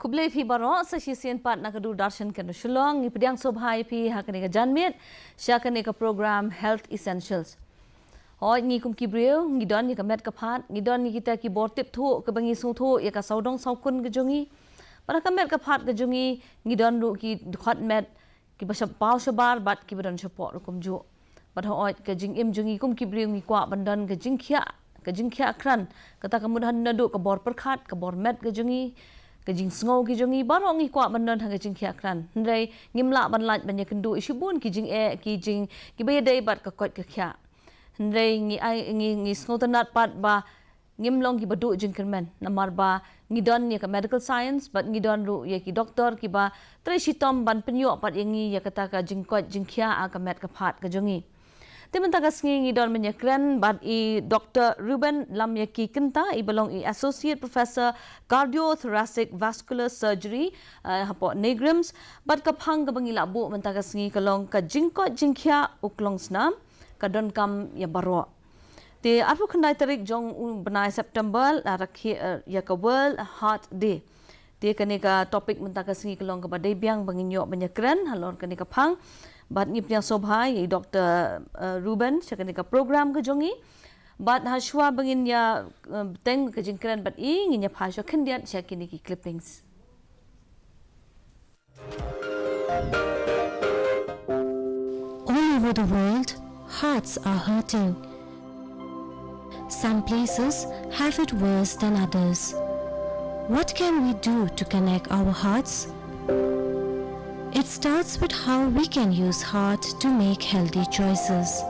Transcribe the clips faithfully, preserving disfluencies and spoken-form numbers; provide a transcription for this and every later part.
Khublei phi baroh, sa shisien pat na ka Doordarshan Kendra Shillong, ngi pdiang sngewbha ïa phi ha kane ka janmiet sha kane ka program Health Essentials. Hooid, ngi kum ki briew ngi don ïa ka met ka phad, ngi don ïa kita ki bor tip thuh kaba ngi sngewthuh ïa ka sawdong sawkun ka jong ngi. Bad ha ka met ka phad ka jong ngi, ngi don ruh ki dkhot met kiba sha-, paw shabar bad kiba don shapoh ruh kumjuh. Bad hooid, ka jingim jong ngi kum ki briew ngi kwah ban don ka jingkhiah, ka jingkhiah kren, kata ka mut naduh ka bor pyrkhat, ka bor met ka jong ngi, ka jingsngew ki jong ngi, baroh ngi kwah ban don ha ka jingkhiah kren. Hynrei ngim lah ban lait ban ïakynduh ïa shibun ki jingeh, ki jing, kiba ïadei bad ka koit ka khiah. Hynrei ngi ai, ngi, ngi sngewtynnat pat ba ngim long kiba duh jingkyrmen, namar ba ngi don ïa ka medical science bad ngi don ruh ïa ki doktor kiba trei shitom ban pynïoh pat ïa ngi ïa kata ka jingkoit jingkhiah ha ka met ka phad ka jong ngi. Te mynta ka sngi ngi don ban ïakren bad i Doktor Reuben Lamïaki Kynta, iba long i Associate Professor Cardiothoracic Vascular Surgery, eh, hapoh NEIGRIHMS, bad ka phang kaba ngi la buh mynta ka sngi ka long ka jingkoit jingkhiah u klongsnam, ka donkam ïa baroh. Te arphew khyndai tarik jong u bnai September la rakhe, eh, ïa ka World Heart Day. Te kane ka topic mynta ka sngi ka long kaba dei biang ba ngin ïoh ban ïakren halor kane ka phang. Bad ngi pdiang sngewbha ïa i Doktor, eh, Reuben sha kane ka program ka jong ngi. Bad ha shuwa ba ngin ïa, eh, bteng ka jingkren bad i, ngin ïa phai shuwa khyndiat sha kine ki clippings. All over the world, hearts are hurting. Some places have it worse than others. What can we do to connect our hearts? It starts with how we can use heart to make healthy choices.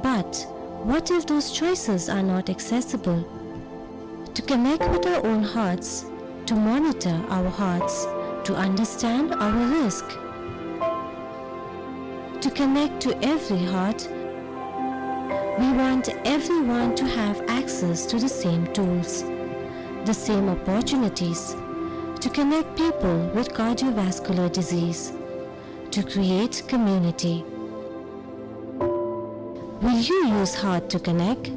But what if those choices are not accessible? To connect with our own hearts, to monitor our hearts, to understand our risk. To connect to every heart, we want everyone to have access to the same tools, the same opportunities, to connect people with cardiovascular disease, to create community. Will you use heart to connect?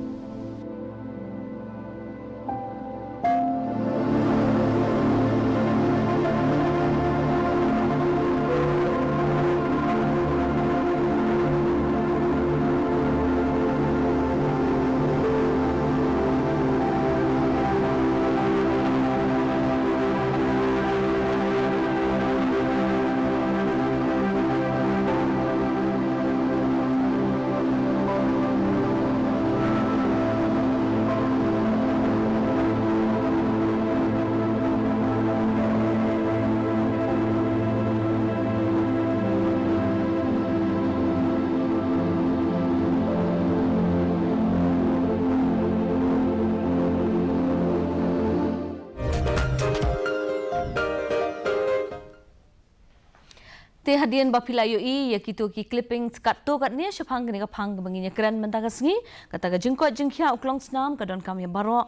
Te hadien ba phi la ïohi ïa kito ki clippings katto katne shaphang kane ka phang kaba ngin ïakren mynta ka sngi, kata ka jingkoit jingkhiah u klongsnam ka donkam ïa baroh.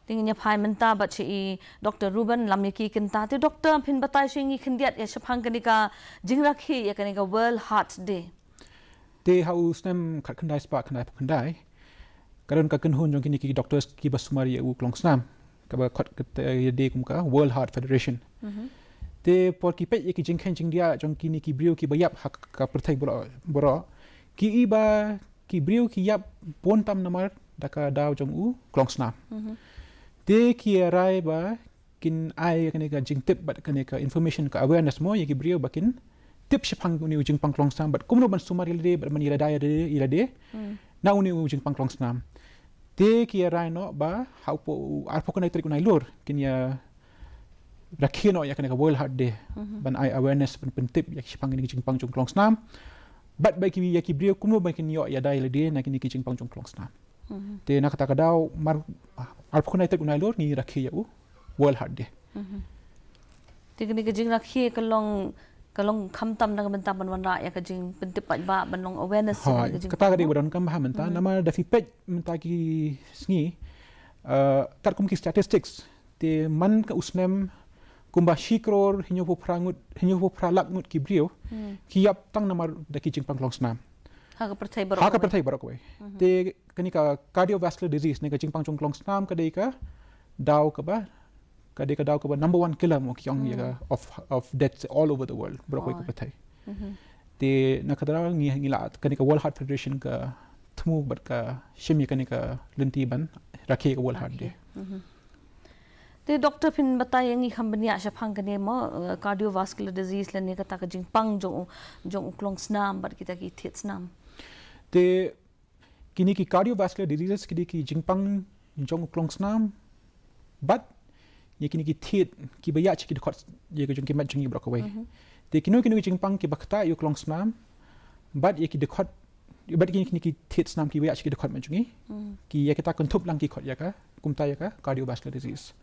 Te ngin ïa phai mynta bad sha i Doktor Reuben Lamïaki Kynta. Te Doktor, phin batai sha ngi khyndiat ïa shaphang kane ka jingrakhe ïa kane ka World Heart Day. Te ha u snem khatkhyndai spah khyndaiphew khyndai, ka don ka kynhun jong kine ki doctors kiba sumar ïa u klongsnam, kaba khot kata ïa lade kum ka World Heart Federation. Mhm. Te por ki peit ïa ki jingkheiñ jingdiah jong kine ki briew kiba ïap ha ka pyrthei baroh, baroh, ki i ba ki briew ki ïap bun tam namar da ka daw jong u klongsnam. Mhm. Te ki rai ba kin ai kane ka jingtip bad kane ka information, ka awareness mo ïa ki briew ba kin tip shaphang une u jingpang klongsnam bad kumno ban sumar ïa lade bad ban ïada ïa lade, ïa lade, hmm, na une u jingpang klongsnam. Te ki rai noh ba ha u po-, arphew khyndai tarik u Nailur kin ïa rakhe noh ïa kane ka World Heart Day, mhm, ban ai awareness, ban pyntip ïa ki shaphang kane ka jingpang jong klongsnam. Bad ba ki, ïa ki briew kumno ba kin ïoh ïada ïa lade na kine ki jingpang jong klongsnam. Mhm. Te na kata ka daw mar arphew khyndai tarik u Nailur ngi rakhe ïa u World Heart Day. Mhm. Te kane ka jingrakhe ka long, ka long khamtam na ka bynta ban wanrah ïa ka jingpyntip paidbah, ban long awareness ïa kane ka jingpang. Hooid, kata ka dei ba donkam bha mynta, hmm, namar da phi peit mynta ki sngi, eh, katkum ki statistics, te man ka u snem kumba shi klur hynñiewphew phra ngut, hynñiewphew phra lak ngut ki briew, hmm, ki ïap tang namar da ki jingpang klongsnam. Ha ka pyrthei baroh kawei. Ha ka pyrthei baroh kawei. Mhm. Te kane ka cardiovascular disease ne ka jingpang jong klongsnam ka dei ka daw kaba ka dei ka daw kaba number one killer mo ki ong ïa ka of of deaths all over the world baroh kawei ka pyrthei. Te na ka daw ngi ngi la kane ka World Heart Federation ka thmu bad ka shim ïa kane ka lynti ban rakhe ka World Heart Day. Te doctor, phin batai ïa ngi kham bniah shaphang kane mo, uh, cardiovascular disease lane kata ka jingpang jong u jong u klongsnam bad kita ki thied snam. Te kine ki cardiovascular diseases ki dei ki jingpang jong u klongsnam bad ïa kine ki thied kiba ïaid sha ki dkhot ïa ka jong ki met jong ngi baroh kawei. Te kino kino ki jingpang kiba ktah ïa u klongsnam bad ïa ki dkhot bad kine kine ki thied snam kiba ïaid sha ki dkhot met jong ngi ki ïa kita kynthup lang ki khot ïa ka kumta ïa ka cardiovascular disease.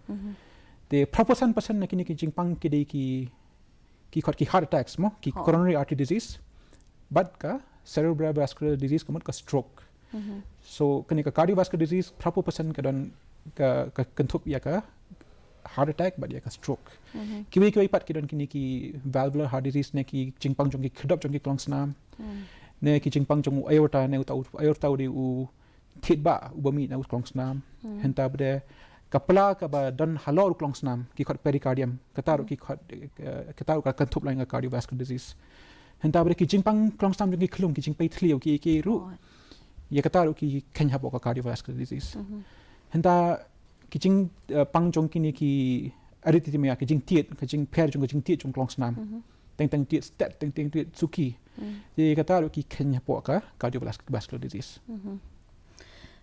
Te phra percent percent na kine ki jingpang ki dei ki ki khot ki heart attacks mo ki coronary artery disease bad ka cerebrovascular disease ka mut ka stroke. So kane ka cardiovascular disease phra percent ka don ka ka kynthup ïa ka heart attack bad ïa ka stroke. Kiwei kiwei pat ki don kine ki valvular heart disease ne ki jingpang jong ki khyrdop jong ki klongsnam ne ki jingpang jong u aorta ne uta u aorta u dei u thied ba uba mih na u klongsnam. Hynta bad ka pla kaba don halor u klongsnam ki khot pericardium kata ruh ki khot kata ruh ka kynthup lang ïa ka cardiovascular disease. Hynta bad ki jingpang klongsnam jong ki khlung ki jingpei thliew ki ki ruh ïa kata ruh ki kheiñ hapoh ka cardiovascular disease. Hynta ki jingpang jong kine ki arrhythmia ki jingtied ki jingpher jong ki jingtied jong klongsnam. Teng teng tied stet teng teng tied suki. Te kata ruh ki kheiñ hapoh ka cardiovascular disease.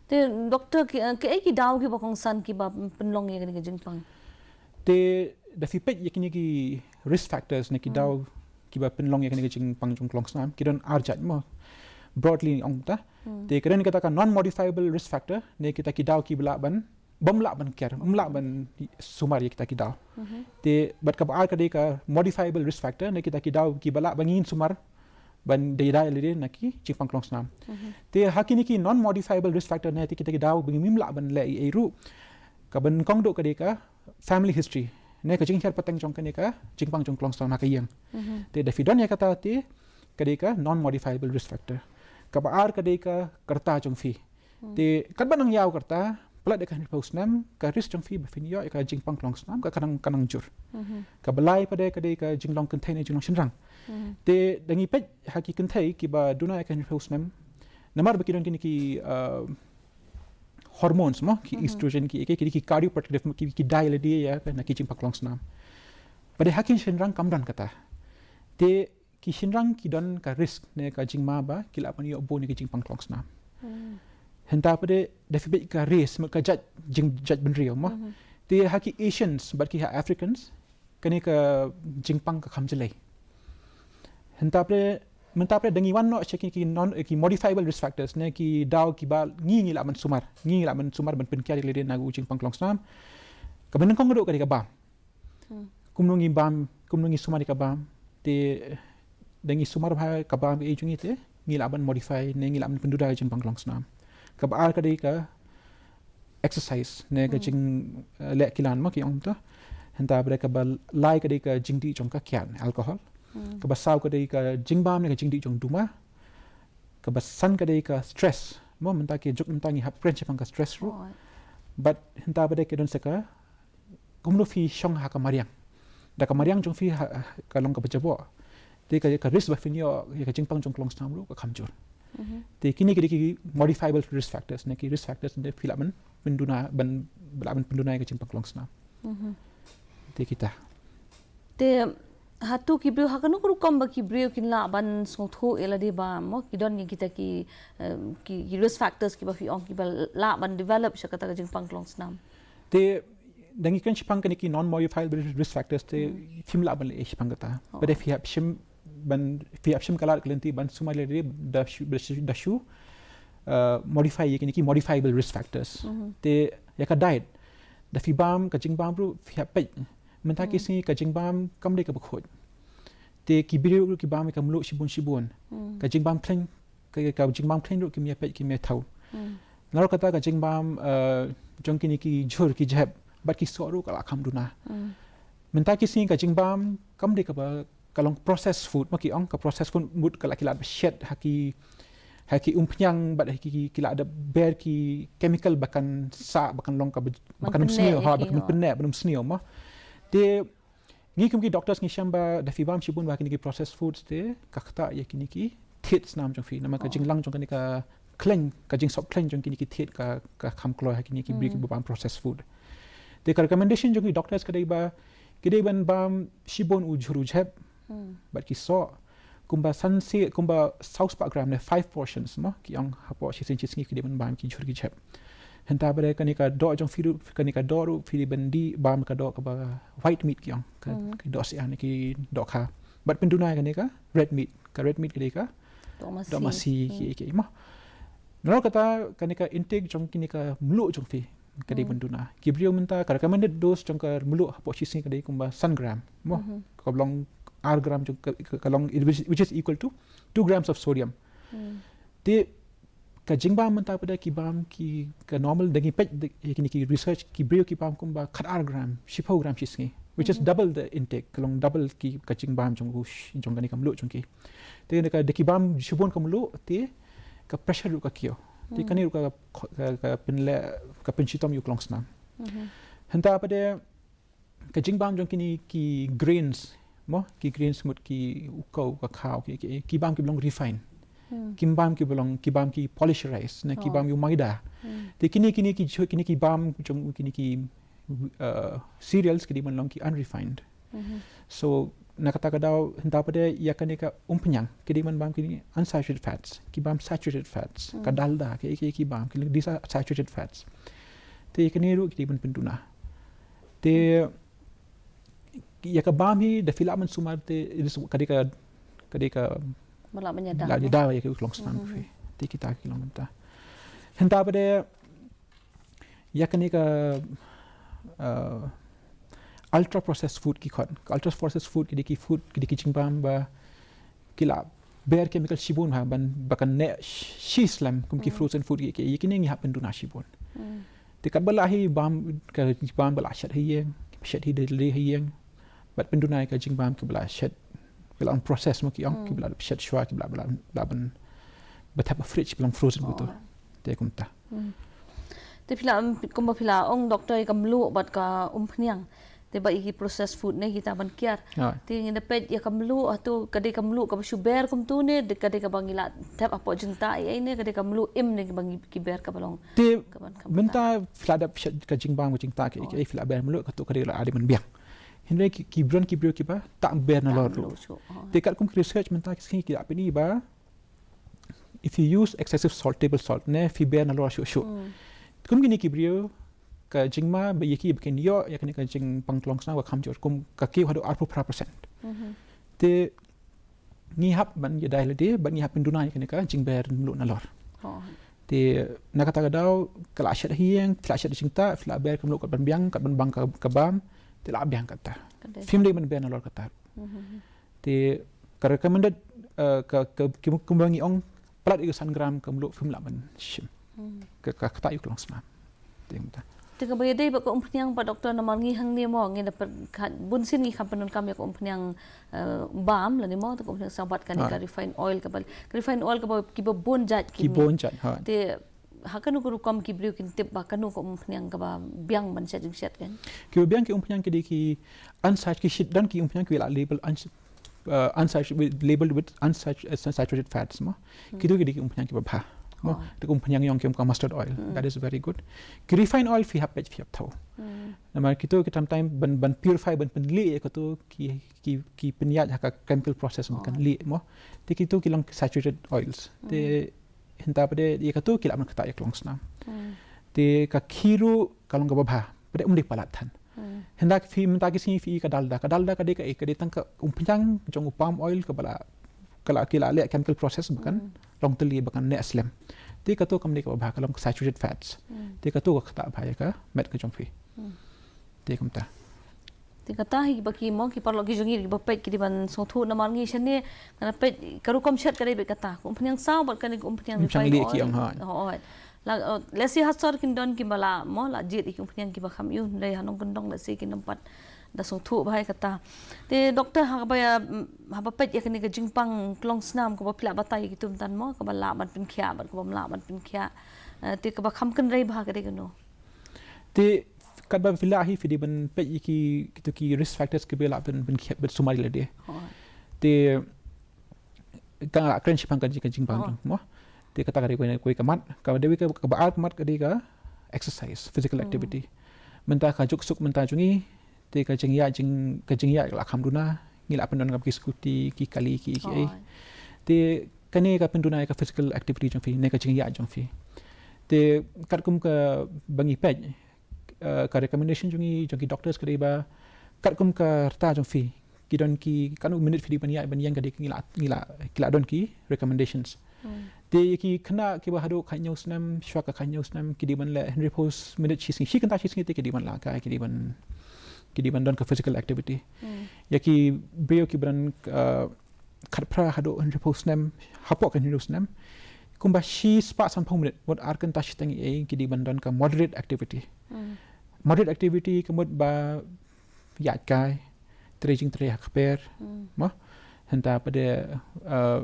Te doctor, ki ki ei ki daw kiba kongsan kiba pynlong ïa kane ka jingpang? Te da phi peit ïa kine ki risk factors ne ki daw kiba pynlong ïa kane ka jingpang jong klongsnam ki don ar jait mo, broadly ong ta. Te ka don kata ka non modifiable risk factor ne kita ki daw kiba lah ban bym lah ban kiar bym lah ban sumar ïa kita ki daw. Te bad kaba ar ka dei ka modifiable risk factor ne kita ki daw kiba lah ban ngin sumar ban dei dei lade na ki jingpang klongsnam. Te ha kine ki non modifiable risk factor ne te kita ki daw ba ngim lah ban leh ei ei ruh. Kaba nyngkong duh ka dei ka family history ne ka jinghiar pateng jong kane ka jingpang jong klongsnam ha ka ïing. Te da phi don ïa kata te ka dei ka non modifiable risk factor. Kaba ar ka dei ka rta jong phi. Te katba nang ïaw ka rta palat da ka hynriewphew snem ka risk jong phi ba phin ïoh ïa ka jingpang klongsnam ka nang ka nang jur. Kaba lai pat ka dei ka jinglong kynthei ne jinglong shynrang. Te da ngi peit ha ki kynthei kiba duna ïa ka hynriewphew snem namar ba ki don kine ki hormones mo ki estrogen ki ki ki cardioprotective ki ki dei lade ïa na ki jingpang klongsnam. Bad ha ki shynrang kam don kata. Te ki shynrang ki don ka risk ne ka jingma ba ki lah ban ïoh bun ïa ki jingpang klongsnam. Hynta pat da phi peit ka race mo ka jait jing jait bynriew mo. Te ha ki Asians bad ki ha Africans kane ka jingpang ka kham jlei. Hynta pat mynta pat da ngi wan noh sha ki ki non ki modifiable risk factors ne ki daw kiba ngi ngi lah ban sumar ngi ngi lah ban sumar ban pynkiar ïa lade na u jingpang klongsnam. Kaba nyngkong ka dei ka bam. Kumno ngi bam kumno ngi sumar ïa ka bam te da ngi sumar bha ka bam ei jong ngi te ngi lah ban modify ne ngi lah ban pynduda ïa ka jingpang klongsnam. Kaba ar ka dei ka exercise ne ka jing leh kilan ma ki ong to. Hynta bad kaba lai ka dei ka jingdih jong ka kiad alcohol. Kaba saw ka dei ka jingbam ne ka jingdih jong duma. Kaba san ka dei ka stress mo mynta ki juk mynta ngi hap kren shaphang ka stress ruh. Bad hynta bad ki don sa ka kumno phi shong ha ka mariang. Da ka mariang jong phi ka long kaba jaboh. Te ka risk ba phin ïoh ïa ka jingpang jong klongsnam ruh ka kham jur. Te kine ki dei ki modifiable risk factors ne ki risk factors ne phi lah ban pynduna ban lah ban pynduna ïa ka jingpang klongsnam. Te kita. Te hato ki briew ha kano ka rukom ba ki briew kin lah ban sngewthuh ïa lade ba mo ki don ïa kita ki ki risk factors kiba phi ong kiba lah ban develop sha kata ka jingpang klongsnam. Te da ngi kren shaphang kane ki non modifiable risk factors te phim lah ban leh shaphang kata. Bad phi hap shim ban phi hap shim ka lad ka lynti ban sumar ïa lade da shu da shu modify ïa kine ki modifiable risk factors. Te ïa ka diet da phi bam ka jingbam ruh phi hap peit mynta ki sngi ka jingbam kam dei kaba khuid. Te ki briew ruh ki bam ïa ka mluh shibun shibun. Ka jingbam khlaiñ ka ka jingbam khlaiñ ruh kim ïa peit kim ïa thaw. Nalor kata ka jingbam jong kine ki jhur ki jhep bad ki soh ruh ka la kham duna. Mynta ki sngi ka jingbam kam dei kaba ka long processed food ma ki ong ka processed food mut ka la ki lad ba shet ha ki ha ki umphniang bad ha ki, ki la da ber ki chemical ba kan sah, ba kan long ka ba, ba kan ym sniew, ha, ba kan pynneh, ba kan ym sniew mo. Te ngi kum ki doctors ngi shem ba da phi bam shibun ba kine ki processed foods te ka ktah ïa kine ki thied snam jong phi, namar ka jinglang jong kane ka khlaiñ, ka jingsop khlaiñ jong kine ki thied ka, ka kham kloi ha kine ki briew kiba bam processed food. Te ka recommendation jong ki doctors ka dei ba ki dei ban bam shibun u jhur u jhep bad ki soh, kumba san sien, kumba saw spah gram ne five portions mo, ki ong hapoh shisien shisngi ki dei ban bam ki jhur ki jhep. Hynta ba dei kane ka doh jong phi ruh, kane ka doh ruh phi dei ban dih bam ka doh kaba white meat ki ong, ka, ki doh syiar ne ki doh kha. Bad pynduna kane ka red meat, ka red meat ka dei ka doh masi ki, ki mo. Nalor kata kane ka intake jong kine ka mluh jong phi ka dei ban duna. Ki briew mynta ka recommended dose jong ka mluh hapoh shisngi ka dei kumba san gram mo. Ka long ar gram jong ka, ka, ka long, which is, which is equal to two grams of sodium. Te ka jingbam mynta pat da ki bam ki ka normal da ngi peit da, ïa kine ki research ki briew ki bam kumba khat ar gram, shiphew gram shisngi, which is double the intake, ka long double ki ka jingbam jong u sh-, jong kane ka mluh jong ki. Te da ka, da ki bam shibun ka mluh te ka pressure ruh ka kiew. Te kane ruh ka, ka, ka pynleh, ka pynshitom ïa u klongsnam. Hynta pat da ka jingbam jong kine ki grains mo, ki grains mut ki u kow, ka khaw, ki, ki, ki bam kiba long refine. Kim bam kiba long, ki bam ki polish rice ne ki bam ïa u maida. Te kine, kine ki, kine ki bam jong kine ki, uh, cereals ki dei ban long ki unrefined. So na kata ka daw hynta pat da ïa kane ka umphniang ki dei ban bam kine unsaturated fats, ki bam saturated fats, ka dalda ki, ki, ki bam ki, these are saturated fats. Te kane ruh ki dei ban pynduna. Te ïa ka bam hi da phi lah ban sumar te ka dei ka, ka dei ka, la ïada ïa ka klongsnam phi. Te kita ki long mynta. Hynta pat da ïa kane ka, uh, ultra processed food ki khot. Ka ultra processed food ki dei ki food, ki dei ki jingbam ba ki la ber chemical shibun ha, ban, ba kan neh shi slem kum ki frozen food ki, ki, ïa kine ngi hap pynduna shibun. Te katba lah hi bam, ka bam ba la shet ha ïing, shet hi da lade ha ïing. Bad pynduna ïa ka jingbam kiba la shet, kiba la process mo ki ong, kiba la shet shuwa, kiba la, ba la, ba la ban, ba thep ha fridge, ba long frozen kumto. Te kumta. Te phi la, kumba phi la ong doctor, ïa ka mluh bad ka umphniang. Te ba ïa ki processed food ne kita ban kiar. Te ngi da peit ïa ka mluh, hato ka dei ka mluh kaba shu ber kumto ne, ka dei kaba ngi la thep hapoh jingtah ïa ne, ka dei ka mluh im ne kaba ngi, ki ber kaba long. Te mynta phi la dep shet ka jingbam ka jingtah ka, phi la ber mluh, kato ka dei la dei ban biang. Hynrei ki, ki don ki briew kiba tah ber nalor ruh. Te katkum ki research mynta ki sngi ki la pyni ba if you use excessive salt, table salt, ne phi ber nalor shuh shuh. Kum kine ki briew ka jingma ba ïa ki ba kin ïoh ïa kane ka jingpang klongsnam ka kham jur, kum ka kiew haduh arphew phra percent. Te ngi hap ban ïada lade, ban ngi hap pynduna ïa kane ka jingber mluh nalor. Te na kata ka daw ka la shet ha ïing, phi la shet jingtah, phi la ber ka mluh kat ban biang, kat ban bang ka, ka bam, te la biang kata. Phim dei ban ber nalor kata. Te ka recommended, eh, ka, ka, ki, kumba ngi ong, palat ïa ka san gram ka mluh phim lah ban shim. Ka, ka ktah ïa u klongsnam. Te kumta. Te kaba ïadei bad ka umphniang pat doctor, namar ngi hangne mo, ngi da pyn-, ka, bun sien ngi kham pyndonkam ïa ka umphniang, eh, bam lane mo, te ka umphniang saw bad kane ka refined oil kaba, ka refined oil kaba kiba bun jait ki. Ki bun jait, ha. Te ha kano ka rukom ki briew kin tip ba kano ka umphniang kaba biang ban shet jingshet kan? Kiba biang ki umphniang ki dei ki unsat-, ki shet don ki umphniang ki la label uns-, uh, unsat-, labeled with unsat-, uh, saturated fats mo. Kito ki dei ki umphniang kiba bha mo. Te ka umphniang ïong ki ong ka mustard oil. That is very good. Ki refined oil phi hap peit phi hap thaw. Namar kito ki tam tam ban, ban purify, ban pynleh ïa kato ki, ki, ki pynïaid ha ka chemical process ba kan leh mo. Te kito ki long saturated oils. Te hynta pat de ïa kato ki lah ban ktah ïa ka klongsnam. Te ka khih ruh ka long kaba bha, pat de um dei palat than. Hynda phi mynta ki sngi phi i ka dalda, ka dalda ka dei ka, ka dei tang ka umphniang jong u palm oil kaba la, ka la, ki la leh chemical process ba kan long tylli, ba kan neh slem. Te kato kam dei kaba bha, ka long saturated fats. Te kato ka ktah bha ïa ka met ka jong phi. Te kumta. Te kata hi ba ki mo, ki paralok ki jong ngi kiba peit ki dei ban sngewthuh, namar ngi shane nga la peit ka rukom shet ka dei beit kata, ka umphniang saw bad kane ka umphniang refined oil. Hooid. La, uh, lehse ha sor kin don kiba la mo la jied ïa ki umphniang kiba kham ïoh, hynrei ha nongkyndong lehse kin ym pat da sngewthuh bha ïa kata. Te doctor, haba ïa, mm, haba peit ïa kane ka jingpang klong snam kaba phi la batai ïa ki tum tan mo, kaba lah ban pynkhiah bad kaba ym lah ban pynkhiah. Eh, te kaba kham kynrei bha ka dei kano? Te katba phi lah hi phi dei ban peit ïa ki, kito ki risk factors kiba lah ban, ban, ban sumar ïa lade. Te ka nga la kren shaphang ka jing, ka jingpang jong mo. Te kata ka dei kawei, kawei ka mat, ka dei kawei ka, kaba ar ka mat ka dei ka exercise, physical activity. Mynta ka juk suk mynta jong ngi, te ka jingïaid jing, ka jingïaid la kham duna, ngi la pyndon ka ki scooty, ki kali, ki, ki ei. Te kane ka pynduna ïa ka physical activity jong phi, ne ka jingïaid jong phi. Te katkum kaba ngi peit, eh, ka recommendation jong ngi, jong ki doctors ka dei ba katkum ka rta jong phi, ki don ki, katno minit phi dei ban ïaid ban ïeng ka dei, ngi la, ngi la, ki la don ki recommendations. Te ïa ki khynnah kiba haduh khathynñiew snem, shwa ka khathynñiew snem, ki dei ban leh hynriewphew minit shi sngi, shi kynta shi sngi te ki dei ban leh ka, ki dei ban, ki dei ban don ka physical activity. Ïa ki briew kiba don, eh, khatphra haduh hynriewphew snem, hapoh ka hynriew snem, kumba shispah sanphew minit, mut ar kynta shiteng ei, ki dei ban don ka moderate activity. Moderate activity ka mut ba ïaid kai, trei jingtrei ha kper, mo. Hynta pat de, eh,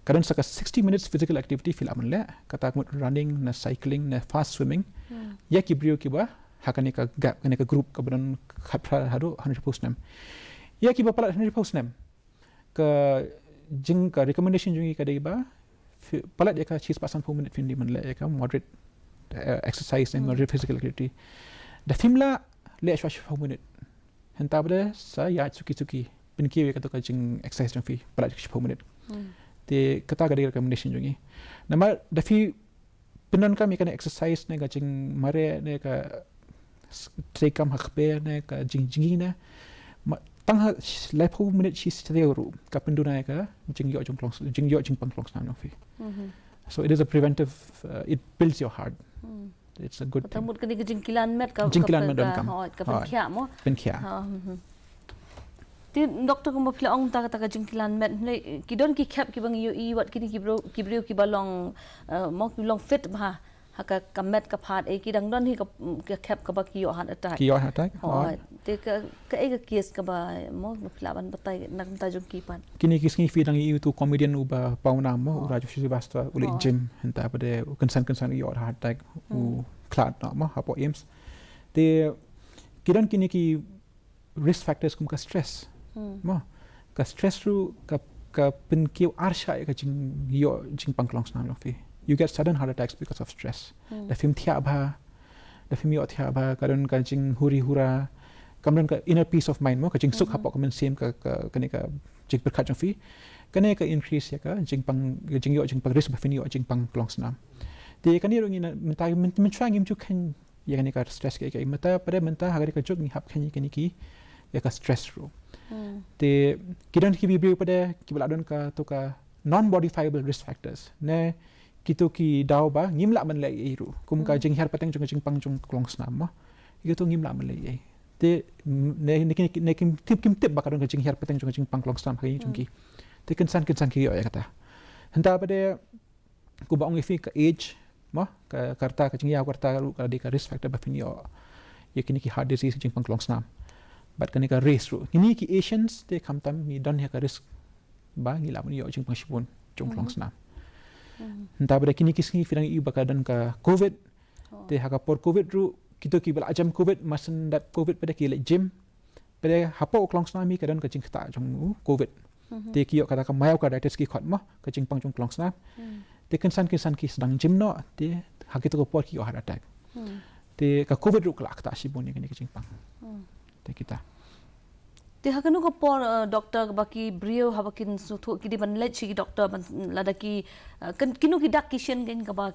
ka don sa ka sixty minutes physical activity phi lah ban leh, kata ka mut running, ne cycling, ne fast swimming. Ïa ki briew kiba ha kane ka gap, kane ka group kaba don khatphra haduh hynriewphew snem. Ïa kiba palat hynriewphew snem, ka jing, ka recommendation jong ngi ka dei ba phi, palat ïa ka shispah sanphew minit phin dei ban leh ïa ka moderate, eh, exercise and moderate physical activity. Da phim lah, leh shwa shiphew minit. Hynta pat de sa ïaid suki suki, pynkiew ïa kato ka jing exercise jong phi, palat shiphew minit. Te kata ka dei recommendation jong ngi. Namar da phi pyndonkam ïa kane exercise ne ka jingmareh ne ka s-, treikam ha kper ne ka jingjngi ne, ma, tang ha sh-, laiphew minit shi snem ruh ka pynduna ïa ka jingïoh jingklong, jingïoh jingpang klong snam jong phi. So it is a preventive, uh, it builds your heart. It's a good thing. Kata mut kane ka jingkilan met ka, jingkilan met ka, donkam. Hooid, ka pynkhiah mo. Pynkhiah. Te doctor, kumba phi la ong mynta kata ka jingkilan met, hynrei ki don ki khep kiba ngi ïohi wat kine ki briew, ki briew kiba long, eh, mo, ki long fit bha ha ka, ka met ka phad, eh, ki dang don hi ka, ka khep kaba ki ïoh heart attack. Ki ïoh heart attack. Hooid. Te ka, kaei ka case kaba mo, ba phi lah ban batai na ka bynta jong ki pat? Kine ki sngi phi dang ïohi uto u comedian uba pawnam mo, u Raju Srivastava, u leh gym, hynta pat de u kynsan kynsan u ïoh heart attack, u khlad noh mo hapoh AIIMS. Te ki don kine ki risk factors kum ka stress. Mo, ka stress ruh ka, ka pynkiew arshah ïa ka jingïoh jingpang klong snam jong phi. You get sudden heart attacks because of stress. Da phim thiah bha, da phim ïoh thiah bha, ka don ka jinghuri hura, kam don ka inner peace of mind mo, ka jingsuk hapoh ka mynsiem, ka, ka, kane ka jingpyrkhat jong phi. Kane ka increase ïa ka jingpang, ka jingïoh jingpang, risk ba phin ïoh jingpang klong snam. Te kane ruh ngi na, mynta, myn-, mynshuwa ngim ju kheiñ ïa kane ka stress kaei kaei. Mynta pat de, mynta ha kane ka juk ngi hap kheiñ ïa kane ki, ïa ka stress ruh. Te ki don ki briew pat de kiba la don kato ka non modifiable risk factors, ne kito ki daw ba ngim lah ban leh ei ruh, kum ka jinghiar pateng jong ka jingpang jong klong snam mo. Kito ngim lah ban leh ei. Te, mm, ne, ne, ne, ne kim tip, kim tip ba ka don ka jinghiar pateng jong ka jingpang klong snam ha ka jong ki. Te kynsan kynsan ki ïoh ïa kata. Hynta pat de, kumba ong ïa phi, ka age mo, ka, ka rta, ka jingïaw ka rta ruh ka dei ka risk factor ba phin ïoh ïa kine ki heart disease, jingpang klong snam. Bad kane ka race ruh, kine ki Asians te khamtam ngi don ïa ka risk ba ngi lah ban ïoh jingpang shibun jong klong snam. Hynta pat de kine ki sngi phi dang ïohi ba ka don ka covid. Te ha ka por covid ruh, kito kiba la jem covid, mar shen dep covid pat de ki leit gym. Pat de hapoh klong snam hi ka don ka jingktah jong u covid. Te ki ïoh kata ka myocarditis ki khot mo, ka jingpang jong klong snam. Te kynsan kynsan ki sdang gym noh, te ha kito ka por ki ïoh heart attack. Te ka covid ruh ka la ktah shibun ïa kane ka jingpang. Te kita. Te ha kano ka por, eh, doctor, kaba ki briew haba kin sngewthuh ki dei ban leit sha ki doctor ban, lada ki, eh, kin, kino ki dak ki shen kein kaba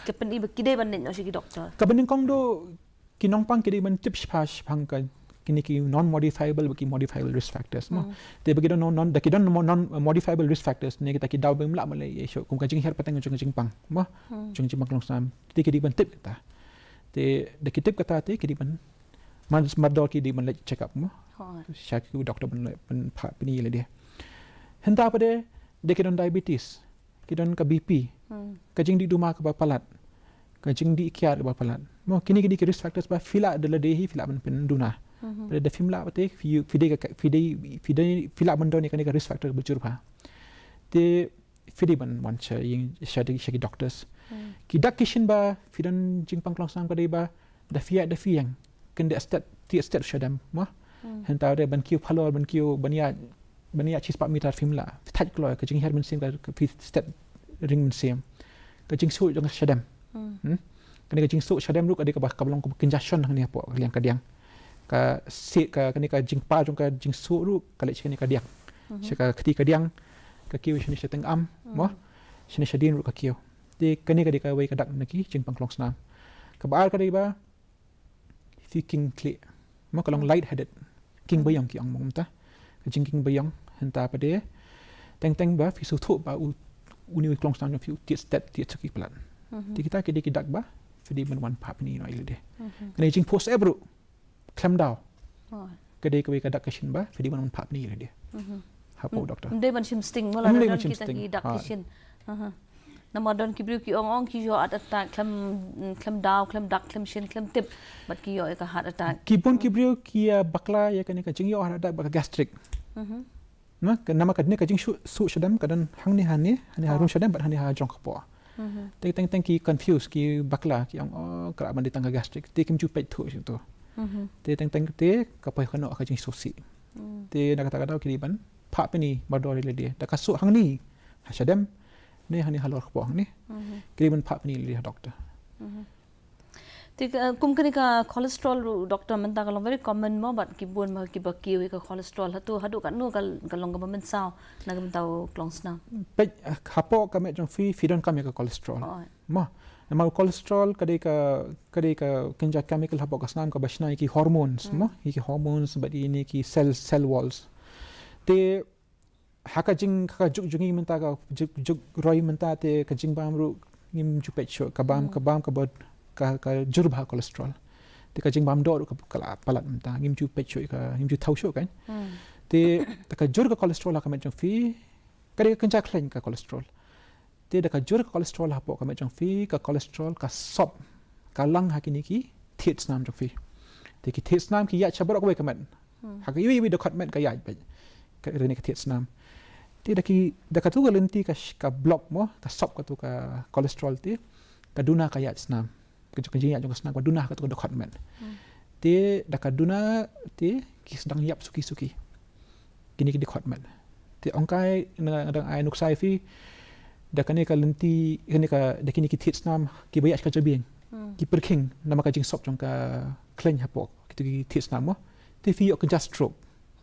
ka pyni ba ki dei ban leit noh sha ki doctor? Kaba nyngkong duh, ki nongpang ki dei ban tip shaphang, shaphang ka, kine ki non modifiable bad ki modifiable risk factors mo. Te ba ki don non, non, da ki don mo-, non modifiable risk factors ne kita ki daw ba ngim lah ban leh ei shuh, kum ka jinghiar pateng jong ka jingpang mo, jong jingpang klong snam. Te ki dei ban tip kata. Te da ki tip kata te ki dei ban, mar, mardor ki dei ban leit check up mo. Sha ki doctor ban leit, ban pha pyni ïa lade. Hynta pat de, da ki don diabetes, ki don ka BP, ka jingdih duma kaba palat. ka jingdih kiar kaba palat. Mo, kine ki dei ki risk factors ba phi lah da lade hi phi lah ban pynduna. Mhm. Lada phim lah ba te phi, phi dei ka, phi dei, phi dei, phi lah ban don ïa kane ka risk factor ba jur bha. Te phi dei ban wan sha ïing, sha dei, sha ki doctors. Hmm. Ki dak ki shin ba phi don jingpang klong snam ka dei ba da phi ïa, da phi ïeng. Kynde stet, ti stet shadem, mo. Hmm. Hynta de ban kiew phalor, ban kiew, ban ïa, ban ïa chispah meter phim lah. Phi thait kloi, ka jinghiar mynsiem ka, ka phi stet ring mynsiem. Ka jingsuh jong ka shadem. Hmm. Hmm? Kane ka jingsuh shadem ruh ka dei kaba, kaba long kaba congestion hangne hapoh ka liang ka diang. Ka si, ka, kane ka jingpa jong ka jingsuh ruh ka leit sha kane ka diang. Mhm. Sha ka kti ka diang, ka kiew shane sha teng am, mo. Hmm. Shane shadien ruh ka kiew. Te kane ka dei kawei ka dak na ki jingpang klong snam. Kaba ar ka dei ba phi king khlieh. Mo, ka long light headed. King baïong ki ong mo mynta. Ka jingking baïong hynta pat de. Teng teng ba phi sngewthuh ba u, une u klong snam jong phi u tied stet, tied suki palat. Mhm. Te kita ki dei ki dak ba phi dei ban wan phah pyni noh ïa lade. Mhm. Kane jingphohsep ruh khlem daw. Oh. Ka dei kawei ka dak ka shin ba phi dei ban wan phah pyni ïa lade. Mhm. Hapoh u doctor. Ym dei ban shim sting, mo, lada don kita ki dak ki shin. Aha. Namar don ki briew ki ong ong ki ïoh heart attack khlem, khlem daw, khlem dak, khlem shin, khlem tip. Bad ki ïoh ïa ka heart attack. Ki bun ki briew ki, ah, bakla ïa kane ka jingïoh heart attack bad ka gastric. Mhm. Na, ka, namar kane ka jingsuh, suh shadem ka don hangne hangne, hangne ha rung shadem bad hangne ha jrong kpoh. Mhm. Teng teng teng ki confuse, ki bakla, ki ong, oh, ka lah ban dei tang ka gastric. Te kim ju peit thuh shuh tu. Mhm. Te teng teng te ka poi kano ka jingsngewsih. Hmm. Te na kata ka daw ki dei ban phah pyni mardor ïa lade. Da ka suh hangne ha shadem ne hangne halor kpoh hangne. Mhm. Ki dei ban phah pyni ïa lade ha doctor. Mhm. Te, uh, kum kane ka cholesterol ruh, doctor, mynta ka long very common mo, bad ki bun mo kiba kiew ïa ka cholesterol. Hato haduh katno ka, ka long kaba mynsaw na ka bynta u klong snam? Peit, uh, hapoh ka met jong phi, phi donkam ïa ka cholesterol. Oh. Mo, namar u cholesterol ka dei ka, ka dei ka kynja chemical hapoh ka snam kaba shna ïa ki hormones, hmm, mo, ïa ki hormones bad ïa kine ki cell, cell walls. Te ha ka jing, ha ka juk jong ngi mynta, ka juk, juk roi mynta te ka jingbam ruh ngim ju peit shuh, ka bam, hmm, ka bam kaba, ka, ka jur bha cholesterol. Te ka jingbam doh ruh ka, ka la palat mynta, ngim ju peit shuh ka, ngim ju thaw shuh kan. Hmm. Te da ka jur ka cholesterol ha ka met jong phi, ka dei ka kynja khleiñ ka cholesterol. Te da ka jur ka cholesterol hapoh ka met jong phi, ka cholesterol ka sop, ka lang ha kine ki thied snam jong phi. Te ki thied snam ki ïaid sha baroh kawei ka met. Hmm. Ha ka iwei iwei dkhot met ka ïaid beit. Ka, kane ka thied snam. Te da ki, da katu ka lynti ka sh-, ka block mo, ka sop katu ka cholesterol te, ka duna ka ïaid snam. Ka jong, ka jingïaid jong ka snam ka duna ha katu ka dkhot met. Hmm. Te da ka duna te ki sdang ïap suki suki. Kine ki dkhot met. Te ong kai nga dang ai nuksa ïa phi da kane ka lynti, kane ka, da kine ki thied snam kiba ïaid sha ka jabieng. Hmm. Ki pyrkhing namar ka jingsop jong ka khleiñ hapoh kitu ki thied snam mo. Te phi ïoh kynja stroke.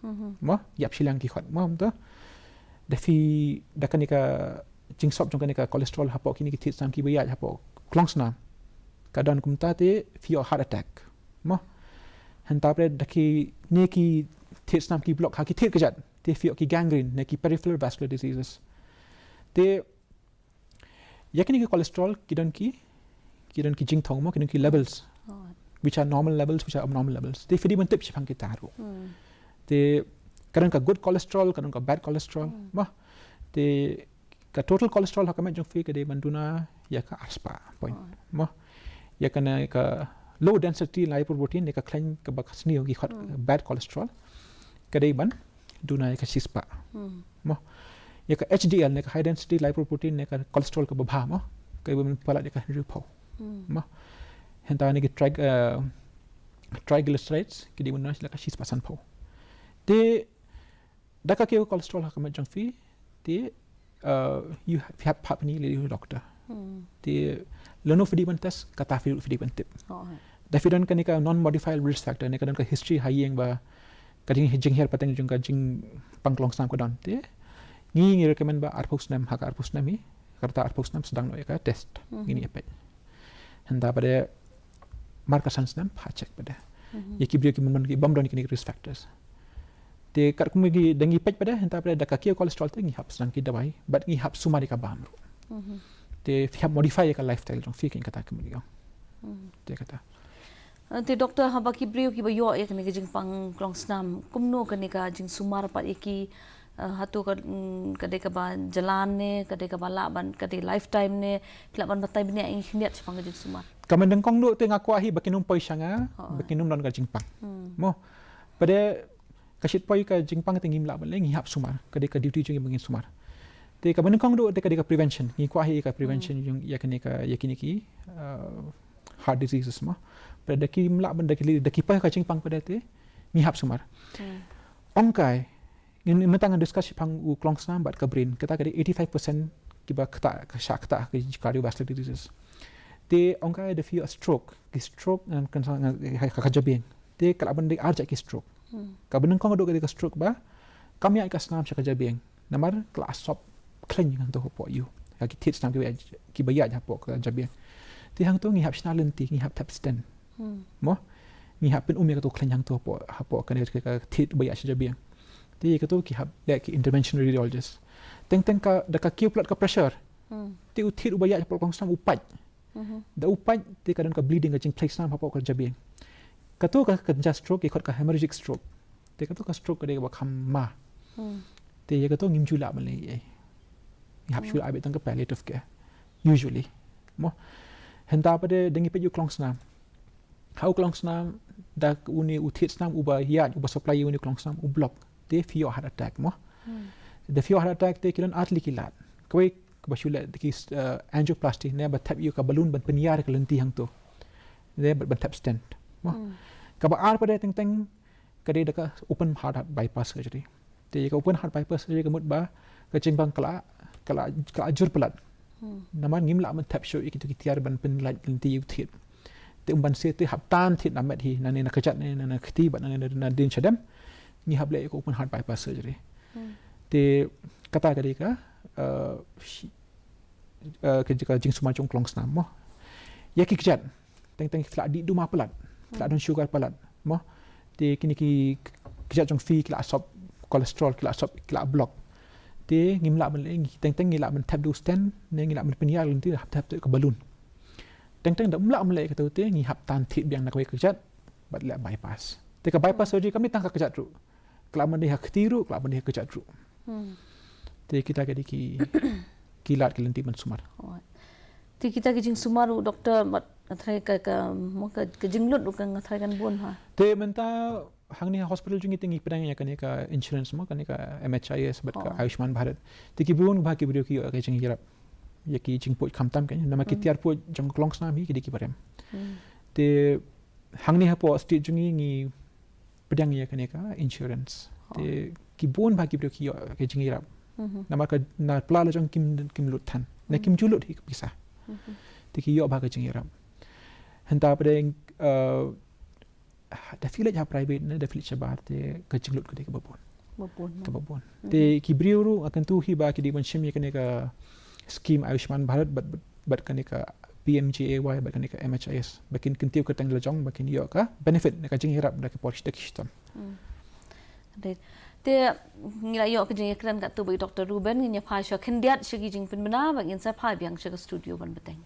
Mhm. Mo, ïap shiliang ki khot mo, mynta. Da phi, da kane ka jingsop jong kane ka cholesterol hapoh kine ki thied snam kiba ïaid hapoh klong snam. Ka don kumta te phi ïoh heart attack. Mo. Hynta pat da kine ki thied snam ki block ha ki thied kjat. Te phi ïoh ki gangrene ne ki peripheral vascular diseases. Te ïa kine ki cholesterol ki don ki, ki don ki jingthong mo, ki don ki levels. Oh. Which are normal levels, which are abnormal levels. Te phi dei ban tip shaphang kita ruh. Hmm. Te ka don ka good cholesterol, ka don ka bad cholesterol. Hmm. Mo. Te ka total cholesterol ha ka met jong phi ka dei ban duna ïa ka arspah point. Oh. Mo. Ïa kane ka low density lipoprotein ne ka khleiñ kaba sniew ki khot, hmm, bad cholesterol. Ka dei ban duna ïa ka shispah. Hmm. Mo. Ïa ka H D L ne ka high density lipoprotein ne ka cholesterol kaba bha mo. Ka dei ban palat ïa ka hynriewphew. Hmm. Mo. Hynta ne ki trig-, eh, triglycerides ki dei ban duna ïa ka shispah sanphew. Te da ka kiew cholesterol ha ka met jong phi, te, uh, you ha-, phi hap, hap phah pyni ïa u doctor. Hmm. Te lano phi dei ban test, kata phi, phi dei ban tip. Oh, hai. Da phi don kane ka non modifiable risk factor ne ka don ka history ha ïing ba ka jing, jinghiar pateng jong ka jingpang klong snam ka don. Te ngi, ngi recommend ba arphew snem, ha ka arphew snem hi, kata arphew snem sdang noh ïa ka test. Hmm. Ngin ïa peit. Hynta pat de mar ka san snem pha check pat de. Mhm. Ïa ki briew ki bym don, ki bym don kine ki risk factors. Te katkum ki da ngi peit pat de, hynta pat de da ka kiew cholesterol te ngi hap sdang ki dawai, bad ngi hap sumar ïa ka bam ruh. Mhm. Te phi hap modify ïa ka lifestyle jong phi, kane kata kumne ong. Mhm. Te kata. Eh, te doctor, haba ki briew kiba ïoh ïa kane ka jingpang klong snam, kumno kane ka jingsumar pat ïa ki, Uh, hato ka, mm, ka dei kaba jlan ne, ka dei kaba lah ban, ka dei lifetime ne, phi lah ban batai bniah ïa ngi khyndiat shaphang ka jingsumar. Ka mynnyngkong duh te nga kwah hi ba kin ym poi sha nga, oh, ba kin ym don ka jingpang. Hmm. Mo, pat de ka shit poi ka jingpang te ngim lah ban leh, ngi hap sumar, ka dei ka duty jong ngi ba ngin sumar. Te ka mynnyngkong duh te ka dei ka prevention, ngi kwah hi ka prevention, hmm, jong ïa kane ka, ïa kine ki, uh, heart diseases mo. Pat de kim lah ban da ki, da ki poi ka jingpang pat de te ngi hap sumar. Hmm. Ong kai, ngin mynta ngan discuss shaphang u klongsnam bad ka brain. Kata ka dei eighty-five percent kiba ktah, ka shah ktah ka cardiovascular diseases. Te ong kai da phi ïoh stroke, ki stroke ngan kynsan ngan, ha, ka, ka jabieng. Te ka lah ban dei ar jait ki stroke. Hmm. Ka mynnyngkong ka dei ka stroke ba kam ïaid ka snam sha ka jabieng. Namar ka la sop khlaiñ hangto hapoh ïew. Ka ki thied snam kiba ïaid, kiba ïaid hapoh ka jabieng. Te hangto ngi hap shna lynti, ngi hap thep stent. Hmm. Mo? Ngi hap pyn-um ïa kato khlaiñ hangto hapoh, hapoh kane ka, ka thied ba ïaid sha jabieng. Te ïa kato ki hap leh ki intervention radiologist. Teng teng ka, da ka kiew palat ka pressure. Hmm. Te u thied uba ïaid hapoh ka klongsnam u pait. Mhm. Da u pait te ka don ka bleeding, ka jingphlei snam hapoh ka jabieng. Kato ka, ka jia stroke, ki khot ka hemorrhagic stroke. Te kato ka stroke ka dei kaba kham ma. Hmm. Te ïa kato ngim ju lah ban leh ei. Ngi hap shu, hmm, leh beit tang ka palliative care. Usually. Mo. Hynda pat de da ngi peit ïa u klongsnam. Ha u klongsnam da une u thied snam uba ïaid, uba supply ïa une u klongsnam u block. Te phi ïoh heart attack mo. Hmm. Da phi ïoh heart attack te ki don ar tylli ki lad. Kawei kaba shu leh da ki, uh, angioplasty ne ba thep ïa ka balloon ban pynïar ka lynti hangto. Ne ba, ban thep stent. Mo. Hmm. Kaba ar pat de teng teng ka dei da ka open heart, heart bypass surgery. Te ka open heart bypass surgery ka mut ba ka jingpang ka la, ka la, ka la jur palat. Hmm. Namar ngim lah ban thep shuh ïa kito ki tiar ban pynlait lynti ïa u thied. Te um ban siew te hap tan thied na met hi, nangne na kjat ne, na, na kti bad nangne na, na dien shadem. Ngi hap leh ïa ka open heart bypass surgery. Hmm. Te kata ka dei ka, uh, shi-, uh, ka, ka jingsumar jong u klongsnam mo. Ïa ki kjat, teng teng ki la dih duma palat, ki la, hmm, don sugar palat mo. Te kine ki kjat jong phi ki la sop cholesterol, ki la sop, ki la block. Te ngim lah ban leh, ngi teng teng ngi lah ban thep da u stent ne ngi lah ban pynïar lynti, hap thep da ka balloon. Teng teng da um lah ban leh kato te ngi hap tan thied biang na kawei ka kjat bad leh bypass. Te ka bypass, hmm, surgery kam dei tang ka kjat ruh. Ka lah ban dei ha kti ruh, ka lah ban dei ha kjat ruh. Hmm. Te kita ka dei ki, ki lad ki lynti ban sumar. Alright. Te kita ki jingsumar ruh, doktor, bad nga tharai ka, ka, mo, ka, ka jinglut ruh ka, nga tharai kan bun ha. Te mynta hangne ha hospital jong ngi te ngi pdiang ïa kane ka insurance mo, kane ka M H I S bad ka, oh, Ayushman Bharat. Te ki bun bha ki briew ki ïoh ka jingïarap ïa ki jingpud khamtam, kane namar ki, hmm, tiar pud jong ka klongsnam hi ki dei kiba rem. Hmm. Te hangne hapoh state jong ngi ngi pdiang ïa kane ka insurance. Oh. Te ki bun bha ki briew ki ïoh ka jingïarap. Mhm. Namar ka na pla la jong kim, kim lut than. Na, mhm, kim ju lut hi ka pisa. Mhm. Te ki ïoh bha ka jingïarap. Hynta pat de, uh, da phi leit ha private ne da phi leit shabar te ka jinglut ka dei kaba bun. Ba bun, no? Kaba bun. Mhm. Te ki briew ruh nga kyntu hi ba ki dei ban shim ïa kane ka scheme Ayushman Bharat bad, bad, bad kane ka P M J A Y bad kane ka M H I S. Ba kin kyntiew kyrteng la jong ba kin ïoh ka benefit ne ka jingïarap da ka por shi, da ki shitom. Hmm. Right. Te ngi la ïoh ka jingïakren katto bad i Doctor Reuben, ngin ïa phai sha khyndiat sha ki jingpynbna bad ngin sa phai biang sha ka studio ban bteng.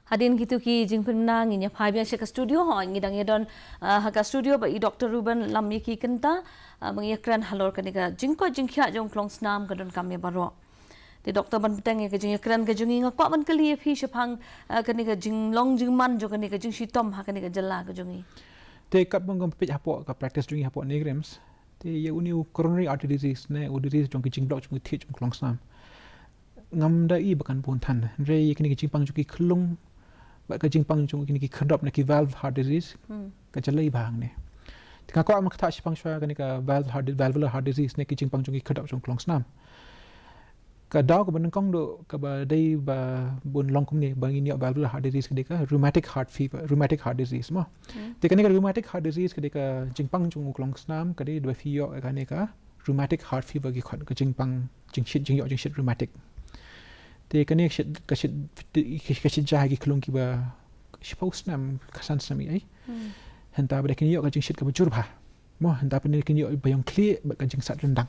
Hadien kito ki jingpynbna ngin ïa phai biang sha ka studio, hooid ngi dang ïa don, ah, ha ka studio bad i Doktor Reuben Lammieki Kynta, ah, ba ngi ïa kren halor kane ka jingkoit jingkhiah jong u klong snam ka donkam ïa baroh. Te Doktor, ban bteng ïa ka jingïakren ka jong ngi, nga kwah ban kylli ïa phi shaphang, ah, kane ka jinglong jingman jong kane ka jingshitom ha kane ka jylla ka jong ngi. Te katba nga peit hapoh ka practice jong ngi hapoh NEIGRIHMS, te ïa une u coronary artery disease ne u disease jong ki jingblok jong ki thied jong u klong snam, ngam da i ba kan bun than. Hynrei ïa kine ki jingpang jong ki khyllung bad ka jingpang jong kine ki khyrdop ne ki valve heart disease, hmm, ka jyllei bha hangne. Te nga kwah ban kata shaphang shuwa kane ka valve heart, valvular heart disease ne ki jingpang jong ki khyrdop jong u klong snam. Ka daw kaba nyngkong duh kaba dei ba bun long kumne ba ngin ïoh valvular heart disease ka dei ka rheumatic heart fever, rheumatic heart disease mo. Hmm. Te kane ka rheumatic heart disease ka dei ka jingpang jong u klong snam, ka dei da ba phi ïoh kane ka rheumatic heart fever ki khot, ka jingpang jingshit, jingïoh jingshit rheumatic. Te kane ka shit, ka shit, ka shit ja ha ki khyllung kiba shiphew snem, ka san snem ei. Hmm. Hynta ba da kin ïoh ka jingshit kaba jur bha. Mo, hynta pat ne kin ïoh ba ïong khlieh bad ka jingsat ryndang.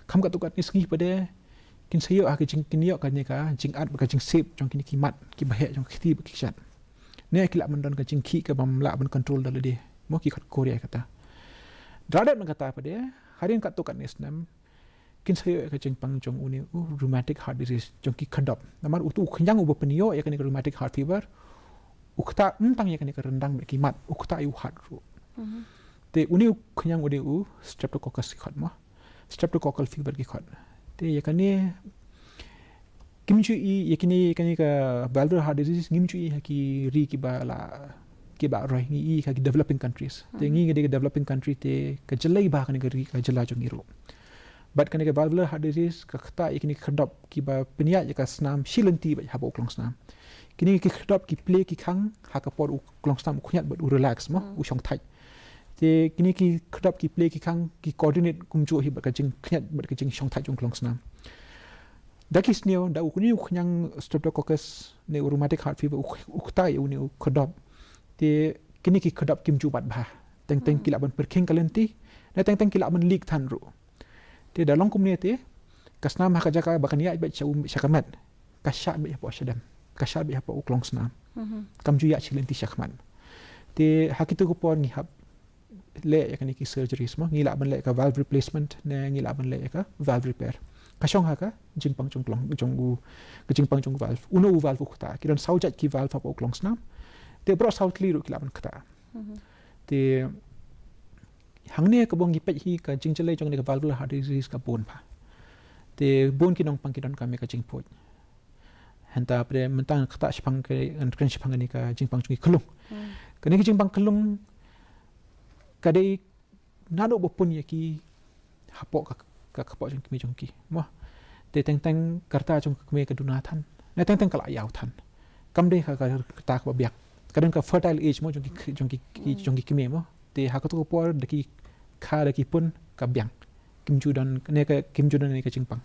Kham katto katne sngi pat de kin sa ïoh ha ka jing, kin ïoh kane ka jingat bad ka jingsep jong kine ki mat kiba heh jong ka kti bad ki kjat. Ne ki lah ban don ka jingkhih kabym lah ban control da lade. Mo, ki khot chorea kata. Da la dep na kata pat de, hadien katto katne snem, kin sa ïoh ïa ka jingpang jong une u rheumatic heart disease jong ki khyrdop. Namar utu u khñiang uba pynïoh ïa kane ka rheumatic heart fever, u kta ym tang ïa kane ka ryndang bad ki mat, u kta ïa u heart ruh. Mhm. Te une u khñiang une u streptococcus ki khot mo. Streptococcal fever ki khot. Te ïa kane kim ju i, ïa kine, kane ka valvular heart disease ngim ju i ha ki ri kiba la, kiba roi, ngi i ha ki developing countries. Te, mhm, ngi ka dei ka developing country te ka jyllei bha kane ka ri, ka jylla jong ngi ruh. Bad kane ka valvular heart disease ka kta ïa kine ki khyrdop kiba pynïaid ïa ka snam shi lynti bad hapoh u klong snam. Kine ki khyrdop ki plie ki khang ha ka por u klong snam u khñiat bad u relax mo, mm, u shongthait. Te kine ki khyrdop ki plie ki khang ki coordinate kumjuh hi bad ka jingkhñiat bad ka jingshongthait jong u klong snam. Da ki sniew, da une u khñiang streptococcus ne u rheumatic heart fever u, u kta ïa une u khyrdop, te kine ki khyrdop kim ju bat bha. Teng teng ki lah ban pyrkhing ka lynti, ne teng teng ki lah ban leak than ruh. Te da long kumne te ka snam ha ka jaka ba kan ïaid beit sha u, sha ka met, ka shad beit hapoh shadem, ka shad beit hapoh u klong snam. Mhm. Kam ju ïaid shi lynti sha khmat. Te ha kito ki por ngi hap leh ïa kane ki surgeries mo, ngi lah ban leh ka valve replacement ne ngi lah ban leh ïa ka valve repair. Ka shong ha ka jingpang jong klong, jong u, ka jingpang jong u valve. Uno u valve u kta, ki don saw jait ki valve hapoh u klong snam. Te baroh saw tylli ruh ki lah ban kta. Mhm. Te hangne kaba ngi peit hi ka jingjyllei jong kane ka valvular heart disease ka bun bha. Te bun ki nongpang ki donkam ïa ka jingphuid. Hynta pat de mynta ngan kata shaphang ka, ngan kren shaphang kane ka jingpang jong ki khyllung. Hmm. Kane ka jingpang khyllung ka dei naduh ba pun ïa ki hapoh ka, ka kpoh jong ki kmie jong ki. Mo. Te teng teng ka rta jong ka kmie ka duna than. Ne teng teng ka la ïaw than. Kam dei ka, ka rta kaba biang. Ka don ka fertile age mo jong ki, jong ki, ki, hmm, jong ki kmie mo. Te ha kato ka por da ki kha da ki pun ka biang. Kim ju don ne ka, kim ju don ne ka jingpang.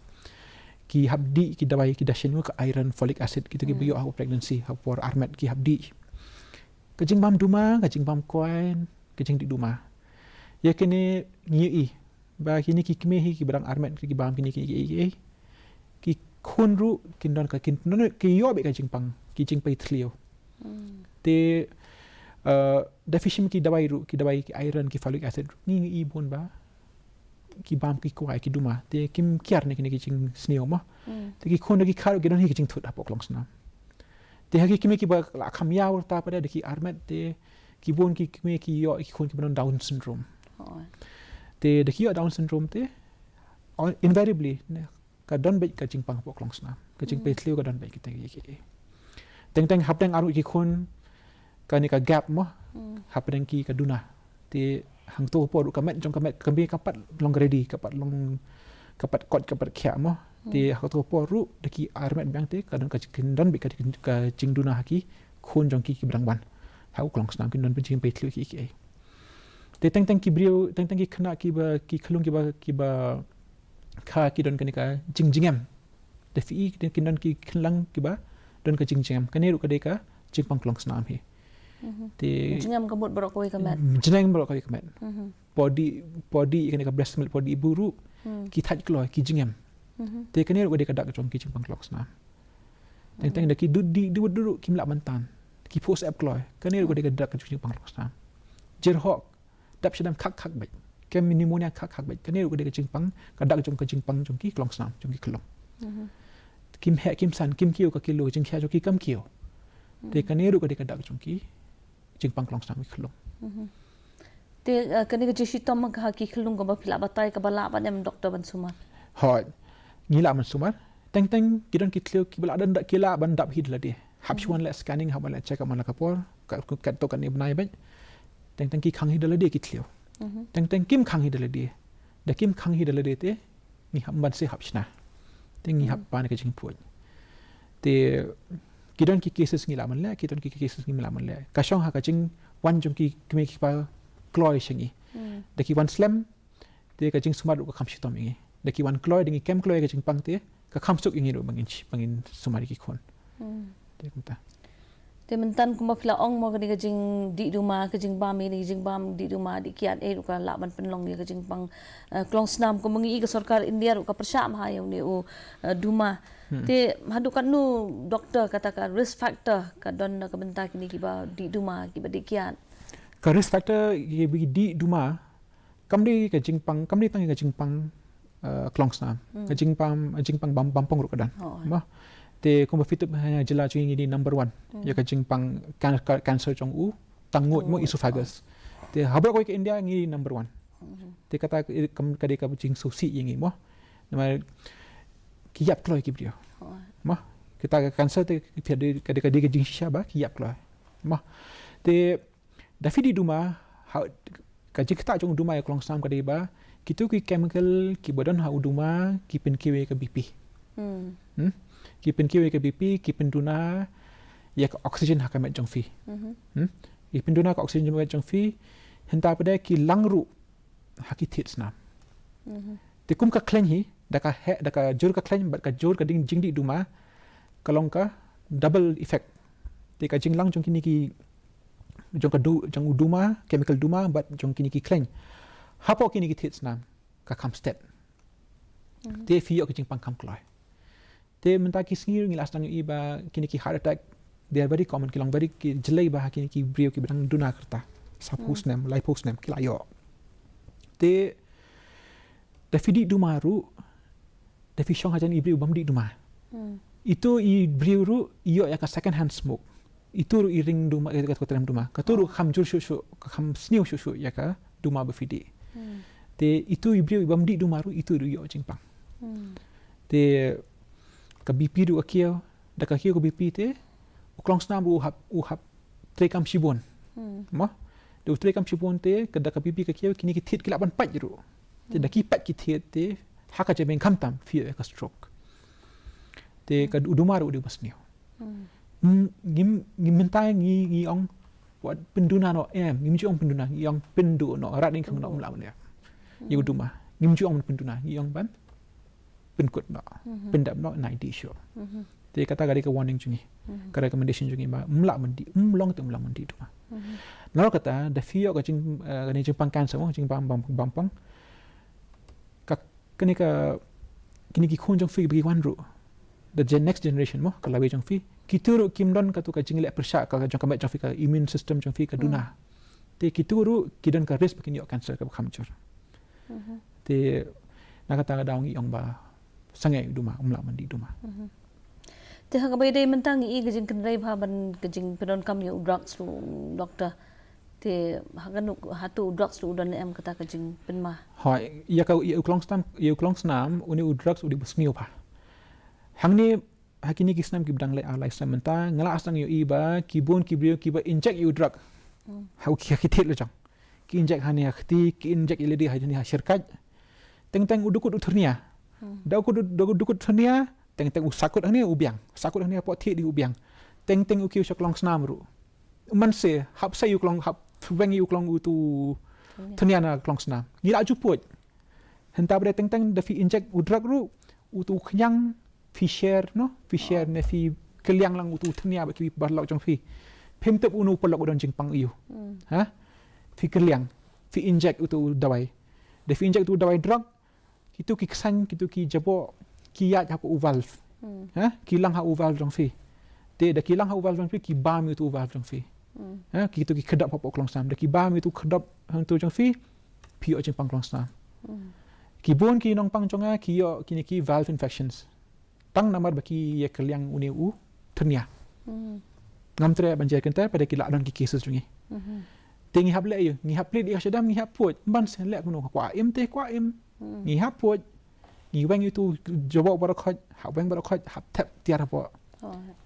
Ki hap dih ki dawai ki dashin mo, ka iron, folic acid, kito kiba, hmm, ïoh ha pregnancy, ha por armet ki hap dih. Ka jingbam duma, ka jingbam kwai, ka jingdih duma. Ïa kine ngi ïohi ba kine ki kmie hi kiba dang armet ki bam kine ki, ki, ki, ki khun ruh kin don ka, kin don, ki ïoh beit ka jingpang, ki jingpei thliew. Hmm. Te, uh, da phi shim ki dawai ruh, ki dawai ki iron, ki folic acid ruh, ngi, ngi i bun ba ki bam ki kwai, ki duma, te kim kiar ne kine ki jingsniew mo. Hmm. Te ki khun da ki kha ruh ki don hi ki jingthut hapoh u klong snam. Te ha ki kmie kiba la kham ïaw rta pat de da ki armet te ki bun ki kmie ki ïoh ki khun kiba don Down syndrome. Oh. Te da ki ïoh Down syndrome te, oh, invariably ne ka don beit ka jingpang hapoh u klong snam. Ka jingpei, hmm, thliew ka don beit kita ki, ki, ki. Teng teng hapdeng arngut ki khun kane ka gap mo. Hmm. Hapdeng ki ka duna. Te hangto ka por ruh ka met jong ka met ka mih ka pat long ready, ka pat long, ka pat koit, ka pat khiah mo. Te, hmm, hangto ka por ruh da ki armet biang te ka don ka jing, don beit ka, ka jingduna ha ki khun jong ki kiba dang wan. Ha u klong snam kin don beit jingpei thliew ki, ki ei. Te teng teng ki briew, teng teng ki khynnah kiba, ki khyllung kiba, kiba kha ki don kane ka jingjngem. Te phi i kin don ki khynnah kiba don ka jingjngem. Kane ruh ka dei ka jingpang klong snam hi. Mhm. Te jingem ka mut baroh kawei ka met. Jingem baroh kawei ka met. Mhm. Por dih, por dih kane ka breast milk, por dih buh ruh, hmm, ki thait kloi, ki jingem. Mhm. Te kane ruh ka dei ka dak jong ki jingpang klong snam. Teng teng da ki du di du du kim lah ban tan. Ki phoh sep kloi. Kane ruh ka dei ka dak ka jingpang klong snam. Jyrhoh dap shadem khak khak beit. Kem pneumonia khak khak beit. Kane ruh ka dei ka jingpang, ka dak jong ka jingpang jong ki klong snam, jong ki khyllung. Kim heh kim san, kim kiew ka kilo, jingkhia jong ki kam kiew. Te kane ruh ka dei ka dak jong ki jingpang klong snam ki khyllung. Te uh, kane ka jingshitom ka ha ki khyllung kaba phi lah batai kaba lah ban em doktor ban sumar. Hooid. Ngi lah ban sumar. Teng teng ki don ki thliew kiba lah ban da ki lah ban dap hi da lade. Hap shu wan leh scanning, hap wan leh check up man la ka por. Ka ka to kane bnai beit. Teng teng ki khang hi da lade ki thliew. Teng teng kim khang hi da lade. Da kim khang hi da lade te ngi hap ban se hap shna. Te ngi hap ban ka jingphuid. Te ki don ki cases ngi lah ban leh, ki don ki cases ngi lah ban leh. Ka shong ha ka jingwan jong ki kmie ki kpa kloi sha ngi. Da ki wan slem te ka jingsumar ruh ka kham shitom ïa ngi. Da ki wan kloi da ngi kem kloi ka jingpang te ka kham suk ïa ngi ruh ba ngin sh- ba ngin sumar ïa ki khun. Te kumta. Te mynta kumba phi la ong mo kane ka jingdih duma, ka jingbam ïa kane ka jingbam dih duma dih kiad, eh ruh ka lah ban pynlong ïa ka jingpang uh, klong snam, kumba ngi i ka sorkar India ruh ka pyrshah bha ïa une u uh, duma. Te haduh katno doktor kata ka risk factor ka don na ka bynta kine kiba dih duma, kiba dih kiad? Ka risk factor kiba dih duma kam dei ka jingpang, kam dei tang ka jingpang uh, klong snam. Ka jingpang, jingpang bam bam pong ruh ka don. Mo. Te kumba phi tip ha jylla jong ngi dei number one ïa ka jingpang can- cancer jong u tang nguid mo, esophagus. Te ha baroh kawei ka India ngi number one. Te kata ka dei ka jingsngewsih ïa ngi mo. Namar ki ïap kloi ki briew. Mo. Kata ka cancer te ka dei ka dei ka jingshisha ba ki ïap kloi. Mo. Te da phi dih duma ha ka jingktah jong u duma ïa klong snam ka dei ba kito ki chemical kiba don ha u duma ki pynkiew ïa ka BP. Hmm? Ki pynkiew ïa ka BP, ki pynduna ïa ka oxygen ha ka met jong phi. Hmm? Ki pynduna ka oxygen ha ka met jong phi, hynda pat de ki lang ruh ha ki thied snam. Te kum ka khleiñ hi, da ka heh, da ka jur ka khleiñ bad ka jur ka ding jingdih duma ka long ka double effect. Te ka jinglang jong kine ki jong ka du jong u duma, chemical duma bad jong kine ki khleiñ hapoh kine ki thied snam ka kham stet. Te phi ïoh ka jingpang kham kloi. Te mynta ki sngi ngi la sdang ïohi ba kine ki heart attack they are very common, ki long very ki jlei ba ha kine ki briew kiba dang duna ka rta. Saphew snem, laiphew snem ki la ïoh. Te da phi dih duma ruh da phi shong hajan i briew bym dih duma. Ito i briew ruh i ïoh ïa ka second hand smoke. Ito ruh i ring duma, eh, ka trem duma. Kato ruh ka kham jur shuh shuh, ka kham sniew shuh shuh ïa ka duma ba phi dih. Te ito i briew i bym dih duma ruh ito ruh i ïoh jingpang. Te ka BP ruh ka kiew, da ka kiew ka BP te u klong snam ruh u hap, u hap treikam shibun. Mo? Da u treikam shibun te ka da ka BP ka kiew kine ki thied ki lah ban pait ruh. Te da ki pait ki thied te ha ka jabieng khamtam phi ïoh ïa ka stroke. Te ka u duma ruh u dei ba sniew. Ngim, ngim mynta ngi ngi ong wat pynduna noh em, ngim ju ong pynduna, ngi ong pynduh noh, rat ïing khang noh, ym lah ban ïa u duma. Ngim ju ong pynduna, ngi ong ban pynkut noh, pyndap noh, nai dih shuh. Te kata ka dei ka warning jong ngi, ka recommendation jong ngi ba ym lah ban dih, ym long te ym lah ban dih duma. Nalor kata da phi ïoh ka jing, eh, kane jingpang cancer mo, jingbam bam bam pong. Ka kane ka kine ki khun jong phi ba ki wan ruh, the gen- next generation mo, ka lawei jong phi, kito ruh kim don kato ka jingleh pyrshah ka jong ka met jong phi, ka immune system jong phi ka duna. Te kito ruh ki don ka risk ba kin ïoh cancer kaba kham jur. Te na kata ka daw ngi ong ba sangeh duma, ym lah ban dih duma. Te ha kaba ïadei mynta ngi i ka jingkynrei bha ban ka jingpyndonkam ïa u drugs ruh, doktor. Te ha kano, hato u drugs ruh u don em kata ka jingpynma? Hooid, ïa ka, ïa u klong snam, ïa u klong snam une u drugs u dei ba sniew bha. Hangne ha kine ki snem kiba dang leit ar lai snem mynta nga la sdang ïohi ba ki bun ki briew kiba inject ïa u drug. Ha u ki, ha ki thied la jong ki inject hangne ha kti, ki inject ïa lade hangne ha shyrkait. Teng teng u dukut u thyrnia. Da u dukut, da u dukut thyrnia, teng teng u sakut hangne u biang, sakut hangne hapoh thied u biang. Teng teng u kiew sha klong snam ruh. Mynse hap sei u klong, hap weng ïa u klong utu thyrnia na klong snam. Ngi la ju pud. Hynta ba dei teng teng da phi inject u drug ruh, utu khñiang phi sher noh, phi sher ne phi kylliang lang utu thyrnia bad ki paralok jong phi. Phim tip uno u paralok u don jingpang aïu. Ha? Phi kylliang, phi inject utu dawai. Da phi inject utu dawai drug, kitu ki ksain, kitu ki jaboh ki ïaid ha u valve. Ha? Ki lang ha u valve jong phi. Te da ki lang ha u valve jong phi, ki bam ïa utu u valve jong phi. Ha, kito ki khyrdop hapoh u klongsnam. Da ki bam ïa utu u khyrdop hangto jong phi, phi ïoh jingpang klongsnam. Ki bun ki nongpang jong nga ki ïoh kine ki valve infections. Tang namar ba ki ïa kylliang une u thyrnia. Ngam treh ban jer kynta, pat de ki la don ki cases jong ngi. Te ngi hap leh ïa u, ngi hap plead ïa ka shadem, ngi hap pud. Ban shen leh kumno, kwah im te kwah im. Ngi hap pud. Ngi weng ïa utu u jubok baroh khoit, hap weng baroh khoit, hap thep tiar hapoh.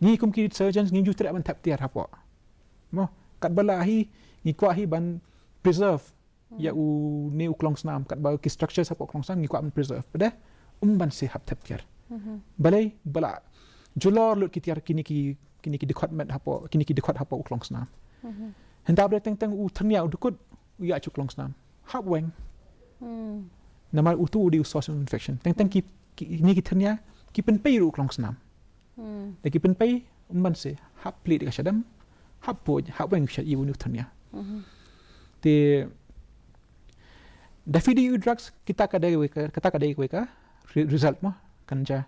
Ngi kum ki surgeons ngi ju treh ban thep tiar hapoh. Mo, katba lah hi, ngi kwah hi ban preserve ïa une u klongsnam, katba ki structures hapoh u klongsnam ngi kwah ban preserve. Pat de, um ban shu hap thep tiar. Balei, ba la julor lut ki tiar kine ki, kine ki dkhot met hapoh, kine ki dkhot hapoh u klongsnam. Hynda ba dei teng teng u thyrnia u dkut, u ïa shu u klongsnam. Hap weng. Namar utu u dei u source of infection. Teng teng ki, ki, kine ki thyrnia, ki pynpei ruh u klongsnam. Da ki pynpei, um ban shu hap plead ïa ka shadem, hap pud, hap weng sha ïa une u thyrnia. Te da phi dei ïa u drugs, kita ka dei kawei ka, kita ka dei kawei ka re-, result mo, kan jia.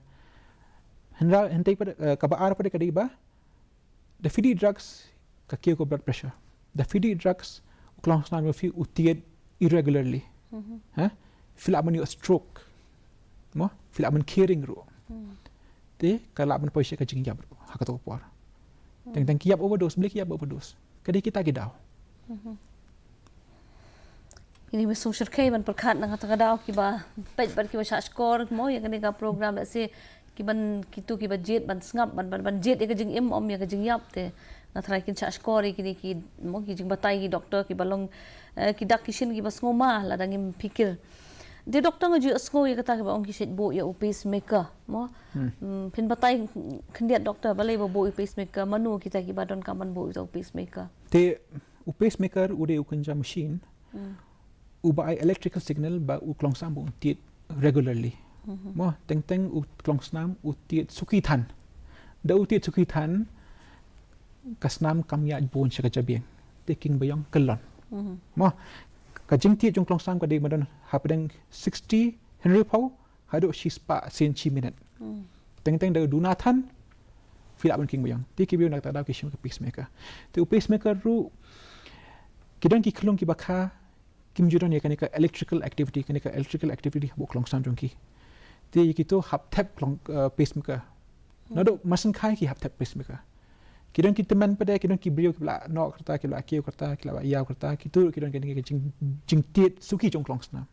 Hynrei, hynrei pat de, eh, kaba ar pat de ka dei ba, da phi dei ïa u drugs, ka kiew ka blood pressure. Da phi dei ïa u drugs, u klongsnam jong phi u tied irregularly. Ha? Phi lah ban ïoh stroke. Mo, phi lah ban khie ring ruh. Te ka lah ban poi sha ka jingïap ruh ha kato ka por. Teng teng ki ïap overdose, balei ki ïap overdose? Ka dei kita ki daw. Ini ba sngewsyrkhei ban pyrkhat na kata ka daw kiba peit bad kiba shah shkor mo ïa kane ka program, lehse kiban, kito kiba jied ban sngap, ban, ban, ban jied ïa ka jingim, ym ïa ka jingïap. Te nga tharai kin shah shkor ïa kine ki, mo, ki jingbatai ki doktor kiba long, eh, ki dak ki shin kiba sngewma lada ngim phikir. Te doktor, nga ju sngew ïa kata kaba ong ki shait buh ïa u pacemaker, mo. Hmm, phin batai khyndiat doktor, balei ba buh ïa u pacemaker, mano kita kiba donkam ban buh ïa u pacemaker? Te u pacemaker u dei u kynja machine uba ai electrical signal ba u klongsnam ba un tied regularly. Mo, teng teng u klongsnam u tied suki than. Da u tied suki than, ka snam kam ïaid bun sha ka jabieng. Te king ba ïong kyllon. Mo, ka jingtied jong u klongsnam ka dei ban don hapdeng sixty hynriewphew haduh shispah sien shi minit. Teng teng da u duna than, phi lah ban king ba ïong. Te ki briew na kata ka daw ki shim ka pacemaker. Te u pacemaker ruh, ki don ki khyllung kiba kha, kim ju don ïa kane ka electrical activity, kane ka electrical activity hapoh u klongsnam jong ki. Te ïa kito hap thep klong, eh, pacemaker. Naduh mar sngewkhia ki hap thep pacemaker. Ki don ki tymmen pat de, ki don ki briew kiba la noh kata, kiba la kiew kata, kiba la ïaw kata, kito ki don kane ka jing, jingtied suki jong u klongsnam.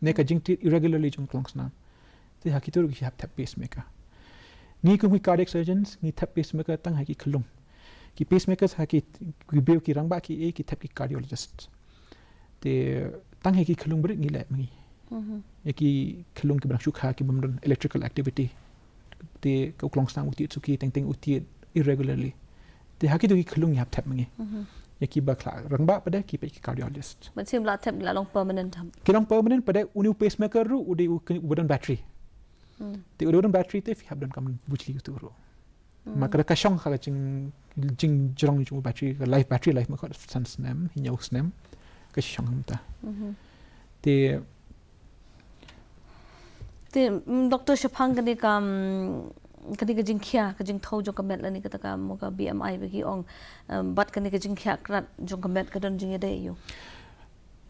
Ne ka jingtied irregularly jong u klongsnam. Te ha kito ruh ki hap thep pacemaker. Ngi kum ki cardiac surgeons, ngi thep pacemaker tang ha ki khyllung. Ki pacemakers ha ki, ki briew ki rangbah ki ei, ki thep ki cardiologist. Te tang ha ki khyllung barit ngi leh ma ngi. Ïa ki khyllung kiba dang shu kha, kibym don electrical activity. Te ka u klongsnam u tied suki, teng teng u tied irregularly. Te ha kito ki khyllung ngi hap thep ma ngi. Ïa kiba khlad rangbah pat de ki peit ki cardiologist. Ban sim la thep la long permanent ham? Ki long permanent pat de, une u pacemaker ruh u dei u kyn-, uba don battery. Te u dei u don battery te phi hap donkam bujli utu ruh. Ma ka, ka shong ha ka jing, jingjrong jong u battery, ka life, battery life ma ka san snem, hynñiew snem. Ka shong kumta. Te Te, mm, Doctor, shaphang kane ka, mm, kane ka jingkhia, ka jingthew jong ka met lane kata ka, mo, ka B M I ba ki ong, em, bad kane ka jingkhia krat jong ka met ka don jingïadei aiu?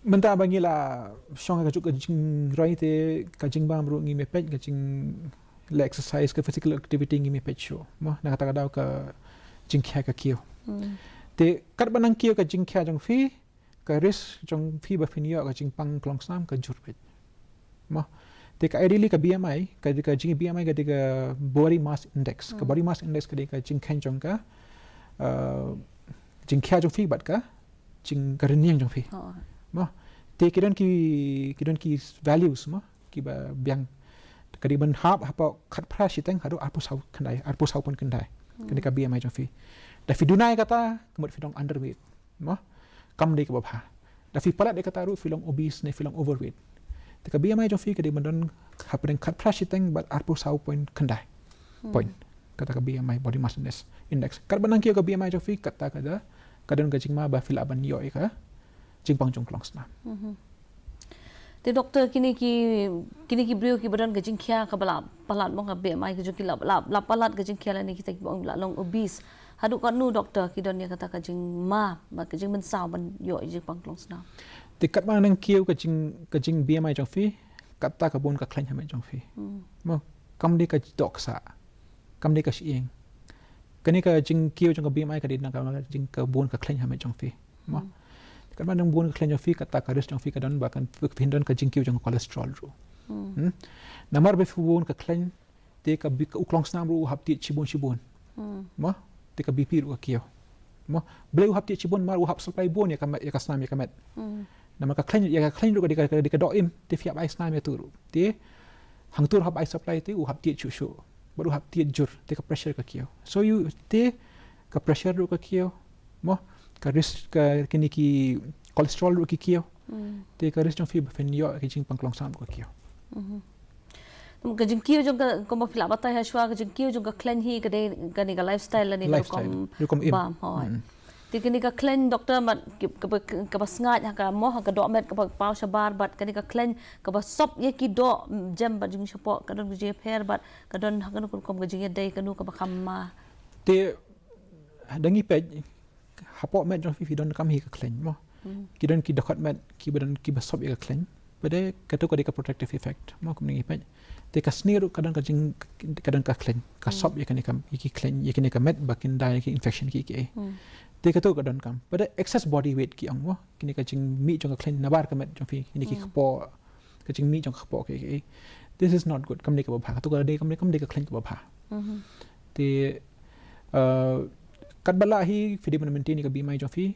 Mynta ba ngi la shong ha kajuh ka jingroi te ka jingbam ruh ngim ïa peit, ka jing, la exercise, ka physical activity ngim ïa peit shuh. Mo, na kata ka daw ka jingkhia ka kiew. Te katba nang kiew ka jingkhia jong phi, ka risk jong phi ba phin ïoh ka jingpang klongsnam ka jur beit. Mo. Te ka ideally ka B M I, ka, ka jing B M I ka dei ka body mass index. Ka body mass index ka dei ka jingkheiñ jong ka, eh, jingkhia jong phi bad ka jing, ka rynïeng jong phi. Mo. Te ki don ki, ki don ki values mo, kiba biang. Ka dei ban hap hapoh khatphra shiteng haduh arphew saw khyndai, arphew saw point khyndai. Kane ka B M I jong phi. Da phi duna ïa kata, ka mut phi long underweight. Mo? Kam dei kaba bha. Da phi palat ïa kata ruh phi long obese ne phi long overweight. Te ka B M I jong phi ka dei ban don hapdeng khatphra shiteng bad arphew saw point khyndai. Point. Kata ka B M I, body mass index, index. Katba nang kiew ka B M I jong phi, kata ka da, ka don ka jingma ba phi lah ban ïoh ïa ka jingpang jong klongsnam. Te doktor, kine ki, kine ki briew kiba don ka jingkhia kaba la palat, mo, ka B M I ka jong ki la, la, la palat ka jingkhia lane kita kiba ong la long obese, haduh katno doktor ki don ïa kata ka jingma, ma ka jingmynsaw ban ïoh ïa jingpang klong snam? Te katba nang kiew ka jing, ka jing B M I jong phi, kata ka bun ka khleiñ ha met jong phi. Hmm. Mo, kam dei ka dohksa, kam dei ka shyieng. Kane ka jingkiew jong ka B M I ka dei na ka jing ka bun ka khleiñ ha met jong phi. Mo. Hmm. Katba nang bun ka khleiñ jong phi, kata ka risk jong phi ka don ba kan phin don ka jingkiew jong ka cholesterol ruh. Hmm. Hmm? Namar ba phi bun ka khleiñ, te ka bi, ka u klong snam ruh u hap tied shibun shibun. Hmm. Mo, te ka B P ruh ka kiew. Mo, balei u hap tied shibun? Namar u hap supply bun ïa ka met, ïa ka snam ïa ka met. Hmm. Namar ka khleiñ, ïa ka khleiñ ruh ka dei ka, ka dei ka doh im, te phi hap ai snam ïa tu ruh. Te hangtu ruh hap ai supply, te u hap tied shuh shuh. Bad u hap tied jur, te ka pressure ka kiew. So ïa te ka pressure ruh ka kiew. Mo, ka risk ka kine ki cholesterol ruh ki kiew. Hmm. Te ka risk jong phi ba phin ïoh ka jingpang klong snam ruh ka kiew. Mhm. Ka jingkiew jong ka, kumba phi la batai ha shuwa, ka jingkiew jong ka khleiñ hi ka dei kane ka lifestyle lane ka rukom bam, hooid. Mm. Te kane ka khleiñ, doktor, mat ki, kaba, kaba sngaid ha ka, mo, ha ka dohmet kaba paw shabar, bad kane ka khleiñ kaba sop ïa ki doh, mm, jem bad jingshapoh, ka don ka jingïapher bad ka don ha kano ka rukom ka jingïadei, kano kaba kham ma? Te da ngi peit, hapoh met jong phi phi donkam hi ka khleiñ, mo. Hmm. Ki don ki dkhot met kiba don kiba sop ïa ka khleiñ. Bad kato ka dei ka protective effect, mo, kumne ngi peit. Te ka sniew ruh ka don ka jing, ka don ka khleiñ, ka sop ïa kane ka, ïa ki khleiñ, ïa kane ka met ba kin da ïa ki infection ki, ki. Hmm. Te kato ka donkam. Bad excess body weight ki ong, mo, kine ka jingmih jong ka khleiñ nabar ka met jong phi, kine ki kpoh, ka jingmih jong ka kpoh ki, ki. This is not good. Kam dei kaba bha. Kato ka dei, kam dei, kam dei ka khleiñ kaba bha. Mhm. Te, uh, katba lah hi phi dei ban maintain ïa ka B M I jong phi,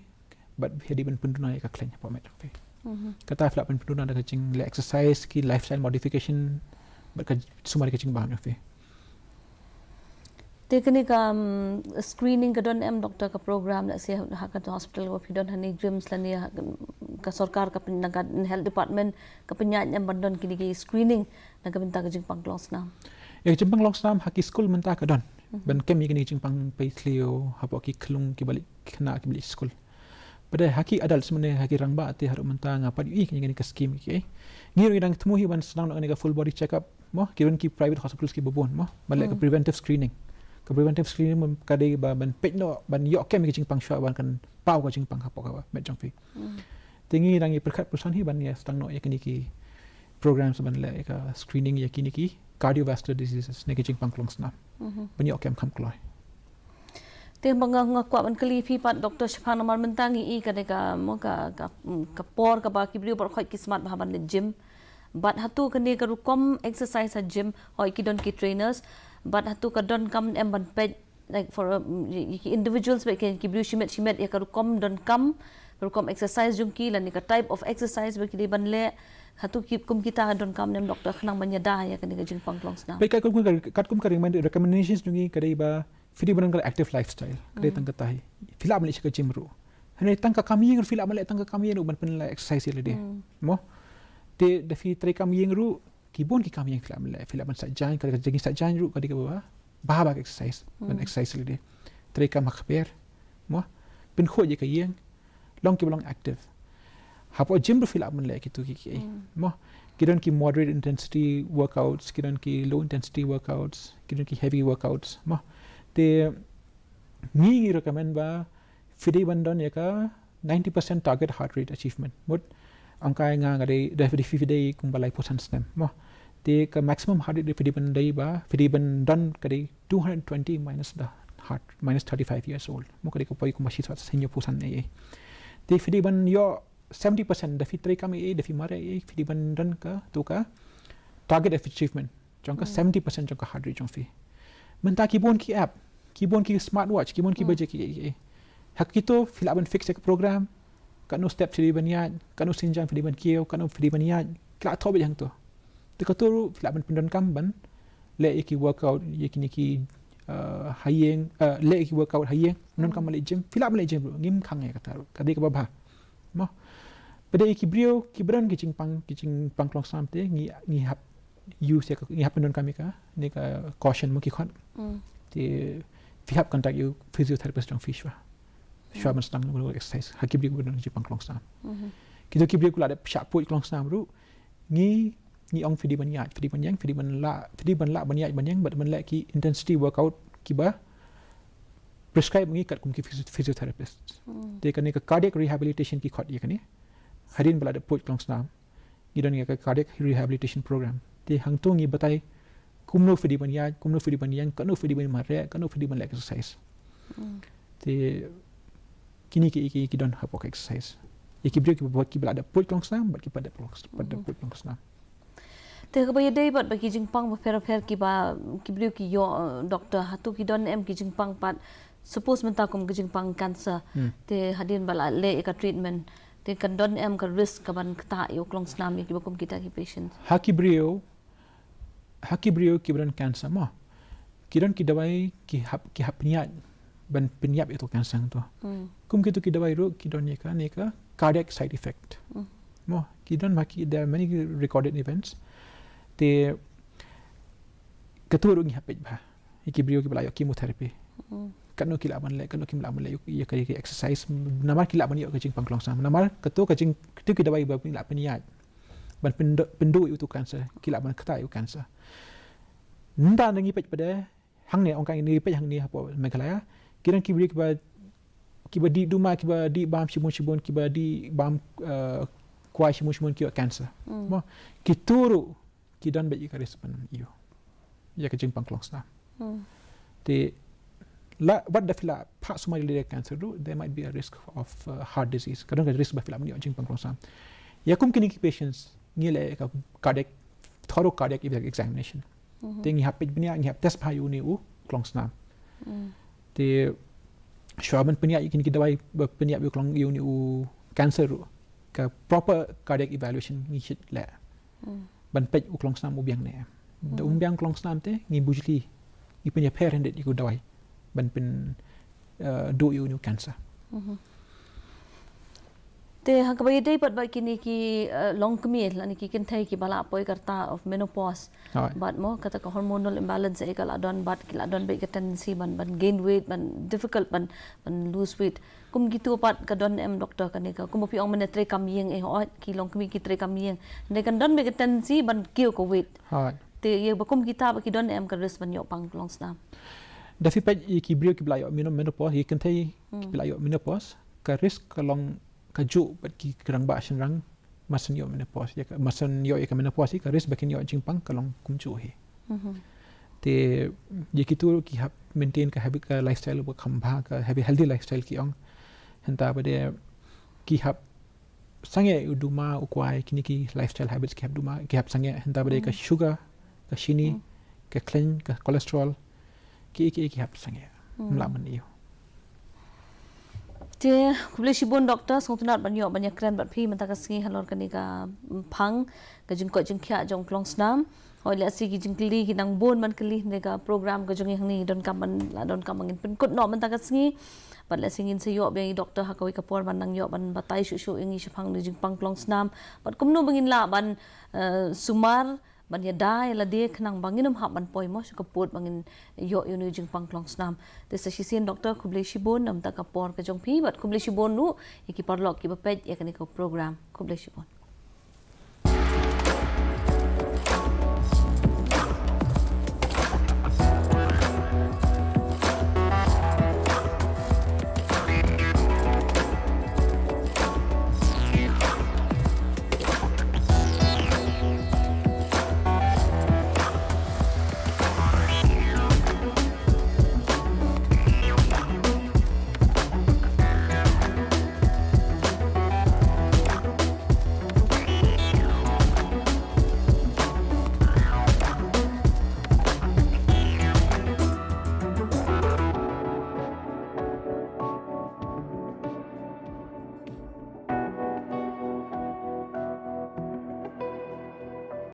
bad phi dei ban pynduna ïa ka khleiñ hapoh met jong phi. Mhm. Kata phi lah ban pynduna da ka jingleh exercise, ki lifestyle modification, bad ka sumar ka jingbam jong phi. Te kane ka, um, screening ka don em, doktor, ka program, lehse ha ka hospital kaba phi don hangne, JRIHMS lane ha ka, ka sorkar ka pyn-, na ka health department ka pynïaid em ban don kine ki screening na ka bynta ka jingpang klong snam? Ïa ka jingpang klong snam ha ki skul mynta ka don. Mhm. Ban kem ïa kine ki jingpang pei thliew hapoh ki khyllung kiba leit khynnah kiba leit skul. Bad ha ki adults, mane ha ki rangbah, te haduh mynta nga pat ïohi ïa kane ka scheme ki. Ngi ruh ngi dang thmu hi ban sdang noh kane ka full body check up, mo, ki don ki private hospitals kiba bun, mo, ban leh ka preventive screening. Ka preventive screening, mo, ka dei ba ban peit noh, ban ïoh kem ïa ki jingpang shuwa ba kan paw ka jingpang hapoh ka met jong phi. Hmm. Te ngi dang ïa pyrkhat pyrshang hi ban ïa sdang noh ïa kine ki programs ban leh ïa ka screening ïa kine ki cardiovascular diseases, ne ki jingpang klong snam. Mhm. Ban ïoh kem kham kloi. Te ba nga, nga kwah ban kylli phi pat, doktor, shaphang namar mynta ngi i ka dei ka, mo, ka, ka, mm, ka por kaba ki briew baroh khoit ki smat bha ban leit gym. Bad hato kane ka rukom exercise ha gym, hooid ki don ki trainers, bad hato ka donkam em ban peit, like, for, um, ki individuals, bad ki, ki briew shimet shimet ïa ka rukom donkam, rukom exercise jong ki, lane ka type of exercise ba ki dei ban leh, hato ki kum kita ka donkam em, doktor, khnang ban ïada ïa kane ka jingpang klong snam? Peit, katkum ka, katkum ka recommend-, recommendations jong ngi ka dei ba phi dei ban don ka active lifestyle, ka dei tang kata hi. Phi lah ban leit sha ka gym ruh. Hynrei tang ka kam ïing ruh phi lah ban leh, tang ka kam ïing ruh ban pynleh exercise ïa lade. Hmm. Mo? Te da phi trei kam ïing ruh, ki bun ki kam ïing phi lah ban leh, phi lah ban sait jaiñ, ka dei ka jingïasait jaiñ ruh ka dei kaba bha, bha ka exercise, ban exercise ïa lade. Trei kam ha ka kper, mo? Pynkhuid ïa ka ïing, long kiba long active. Hapoh gym ruh phi lah ban leh kito ki, ki, mo? Ki don ki moderate intensity workouts, ki don ki low intensity workouts, ki don ki heavy workouts, mo? Te ngi ngi recommend ba phi dei ban don ïa ka ninety percent target heart rate achievement. Mut, ong kai nga nga dei, da phi dei, phi dei kumba laiphew san snem, mo? Te ka maximum heart rate da phi dei ban dei ba, phi dei ban don ka dei two hundred twenty minus the heart, minus thirty-five years old. Mo, ka dei ka poi kumba shi sawat hynñiewphew san ei ei. Te phi dei ban ïoh seventy percent, da phi trei kam ei ei, da phi mareh ei ei, phi dei ban don kato ka target of achievement jong ka seventy percent jong ka heart rate jong phi. Mynta ki bun ki app, ki bun ki smartwatch, ki bun ki baje ki, ki, ki. Ha kito phi lah ban fix ïa ka program, katno step phi dei ban ïaid, katno sienjam phi dei ban kiew, katno phi dei ban ïaid, ki lah thoh beit hangto. Te kato ruh phi lah ban pyndonkam ban leh ïa ki workout, ïa kine ki, uh, ha ïing, uh, leh ïa ki workout ha ïing, pyndonkam ban leit gym, phi lah ban leit gym ruh, ngim khang ïa kata ruh, ka dei kaba bha. Mo? Bad ïa ki briew kiba don ki jingpang, ki jingpang klong snam te ngi, ngi hap use ïa ka, ngi hap pyndonkam ïa kane ka caution, mo, ki khot. Mm. Te phi hap contact ïa u physiotherapist jong phi shuwa. Shuwa ban sdang noh exercise ha ki briew kiba don ki jingpang klong snam. Mhm. Kito ki briew kiba la dep shah pud klong snam ruh, ngi, ngi ong phi dei ban ïaid, phi dei ban ïeng, phi dei ban lah, phi dei ban lah ban ïaid ban ïeng, bad ban leh ki intensity workout kiba prescribe ngi katkum ki physio- physiotherapist. Te kane ka cardiac rehabilitation ki khot ïa kane. Hadien ba la dep pud ka longsnam, ngi don ïa ka cardiac rehabilitation program. Te hangto ngi batai kumno phi dei ban ïaid, kumno phi dei ban ïeng, kumno phi dei ban mareh, kumno phi dei ban leh exercise. Te kine ki, ki, ki don hapoh ka exercise. Ïa ki briew kiba, kiba la dep pud ka longsnam bad kiba dep, dep pud ka longsnam. Te kaba ïadei bad ba ki jingpang bapher bapher kiba, ki briew ki ïoh, eh, doctor, hato ki don em ki jingpang pat, suppose mynta kum ki jingpang cancer. Te hadien ba la leh ïa ka treatment, te kan don em ka risk kaban ktah ïa u ka longsnam ïa kiba kum kita ki patient? Ha ki briew, ha ki briew kiba don cancer mo, ki don ki dawai ki hap, ki hap pynïaid ban pynïap ïa uto u cancer to. Kum kito ki dawai ruh ki don ïa ka, ïa ka cardiac side effect. Mo, ki don ma ki, there are many recorded events. Te kato ruh ngi hap peit bha ïa ki briew kiba la ïoh chemotherapy. Katno ki lah ban leh, katno kim lah ban leh ïa ka, ïa ka exercise. Namar ki lah ban ïoh ka jingpang ka longsnam. Namar kato ka jing, kato ki dawai ba ki lah pynïaid ban pynduh, pynduh ïa uto u cancer, ki lah ban ktah ïa u cancer. Nda ngi peit pat de, hangne, ong ka ngi peit hangne hapoh Meghalaya, ki don ki briew kiba, kiba dih duma, kiba dih bam shibun shibun, kiba dih bam, eh, kwai shibun shibun ki ïoh cancer. Mo, kito ruh ki don beit ïa ka risk ban ïoh ïa ka jingpang ka longsnam. Te la, wat da phi la phah sumar ïalade cancer ruh, there might be a risk of, uh, heart disease. Ka don ka risk ba phi lah ban ïoh jingpang ka longsnam. Ïa kum kine ki patients ngi leh ka cardiac, thorough cardiac evaluation, examination. Te ngi hap peit bniah, ngi hap test bha ïa une u ka longsnam. Te shuwa ban pynïaid ïa kine ki dawai ba pynïap ïa u ka long, ïa une u cancer ruh, ka proper cardiac evaluation ngi shu leh ban peit u ka longsnam u biang ne em. Da um biang ka longsnam te ngi bujli, ngi pynïapher hynrei ïa ki dawai ban pyn, eh, duh ïa une u cancer. Te ha kaba ïadei bad, bad kine ki, eh, longkmie lane ki kynthei kiba la poi ka rta of menopause. Bad mo kata ka hormonal imbalance ïa ka la don bad ki la don bad ka tendency ban, ban gain weight, ban difficult ban, ban lose weight. Kum kito pat ka don em doctor kane ka, kumba phi ong mynne treikam ïing eh, hooid ki longkmie ki treikam ïing. Hynrei kan don bad ka tendency ban kiew ka weight. Te ïa ba kum kita ba ki don em ka risk ban ïoh pang ka longsnam? Da phi peit ïa ki briew kiba la ïoh meno-, menopause, ïa ki kynthei kiba la ïoh menopause, ka risk ka long kajuh bad ki rangbah shynrang mar shen ïoh menopause. Ïa ka, mar shen ïoh ïa ka menopause hi, ka risk ba kin ïoh jingpang ka long kumjuh hi. Te ïa kito ki hap maintain ka habit, ka lifestyle ba kham bha, ka habit, healthy lifestyle ki ong. Hynta ba de ki hap sangeh u duma, u kwai, kine ki lifestyle habits ki hap duma, ki hap sangeh. Hynta ba de ka sugar, ka shini, ka khleiñ, ka cholesterol, ki, ki, ki hap sangeh. Ym lah ban ïoh. Te khublei shibun doctor, sngewtynnat ban ïoh ban ïakren bad phi mynta ka sngi halor kane ka, mm, phang, ka jingkoit jingkhiah jong ka longsnam. Hooid, lehse ki jingkylli ki nang bun ban kylli, hynrei ka program ka jong ngi hangne donkam ban, la donkam ban ngin pynkut noh mynta ka sngi. Bad lehse ngin sa ïoh biang ïa i doctor ha kawei ka por ban nang ïoh ban batai shuh shuh ïa ngi shaphang ka jingpang ka longsnam bad kumno ba ngin lah ban, eh, sumar ban ïada ïa lade khnang ba ngin ym hap ban poi mo sha ka pud ba ngin ïoh ïa une u jingpang ka longsnam. Te sa shisien doctor, khublei shibun na mynta ka por ka jong phi bad khublei shibun ruh ïa ki paralok kiba peit ïa kane ka program. Khublei shibun.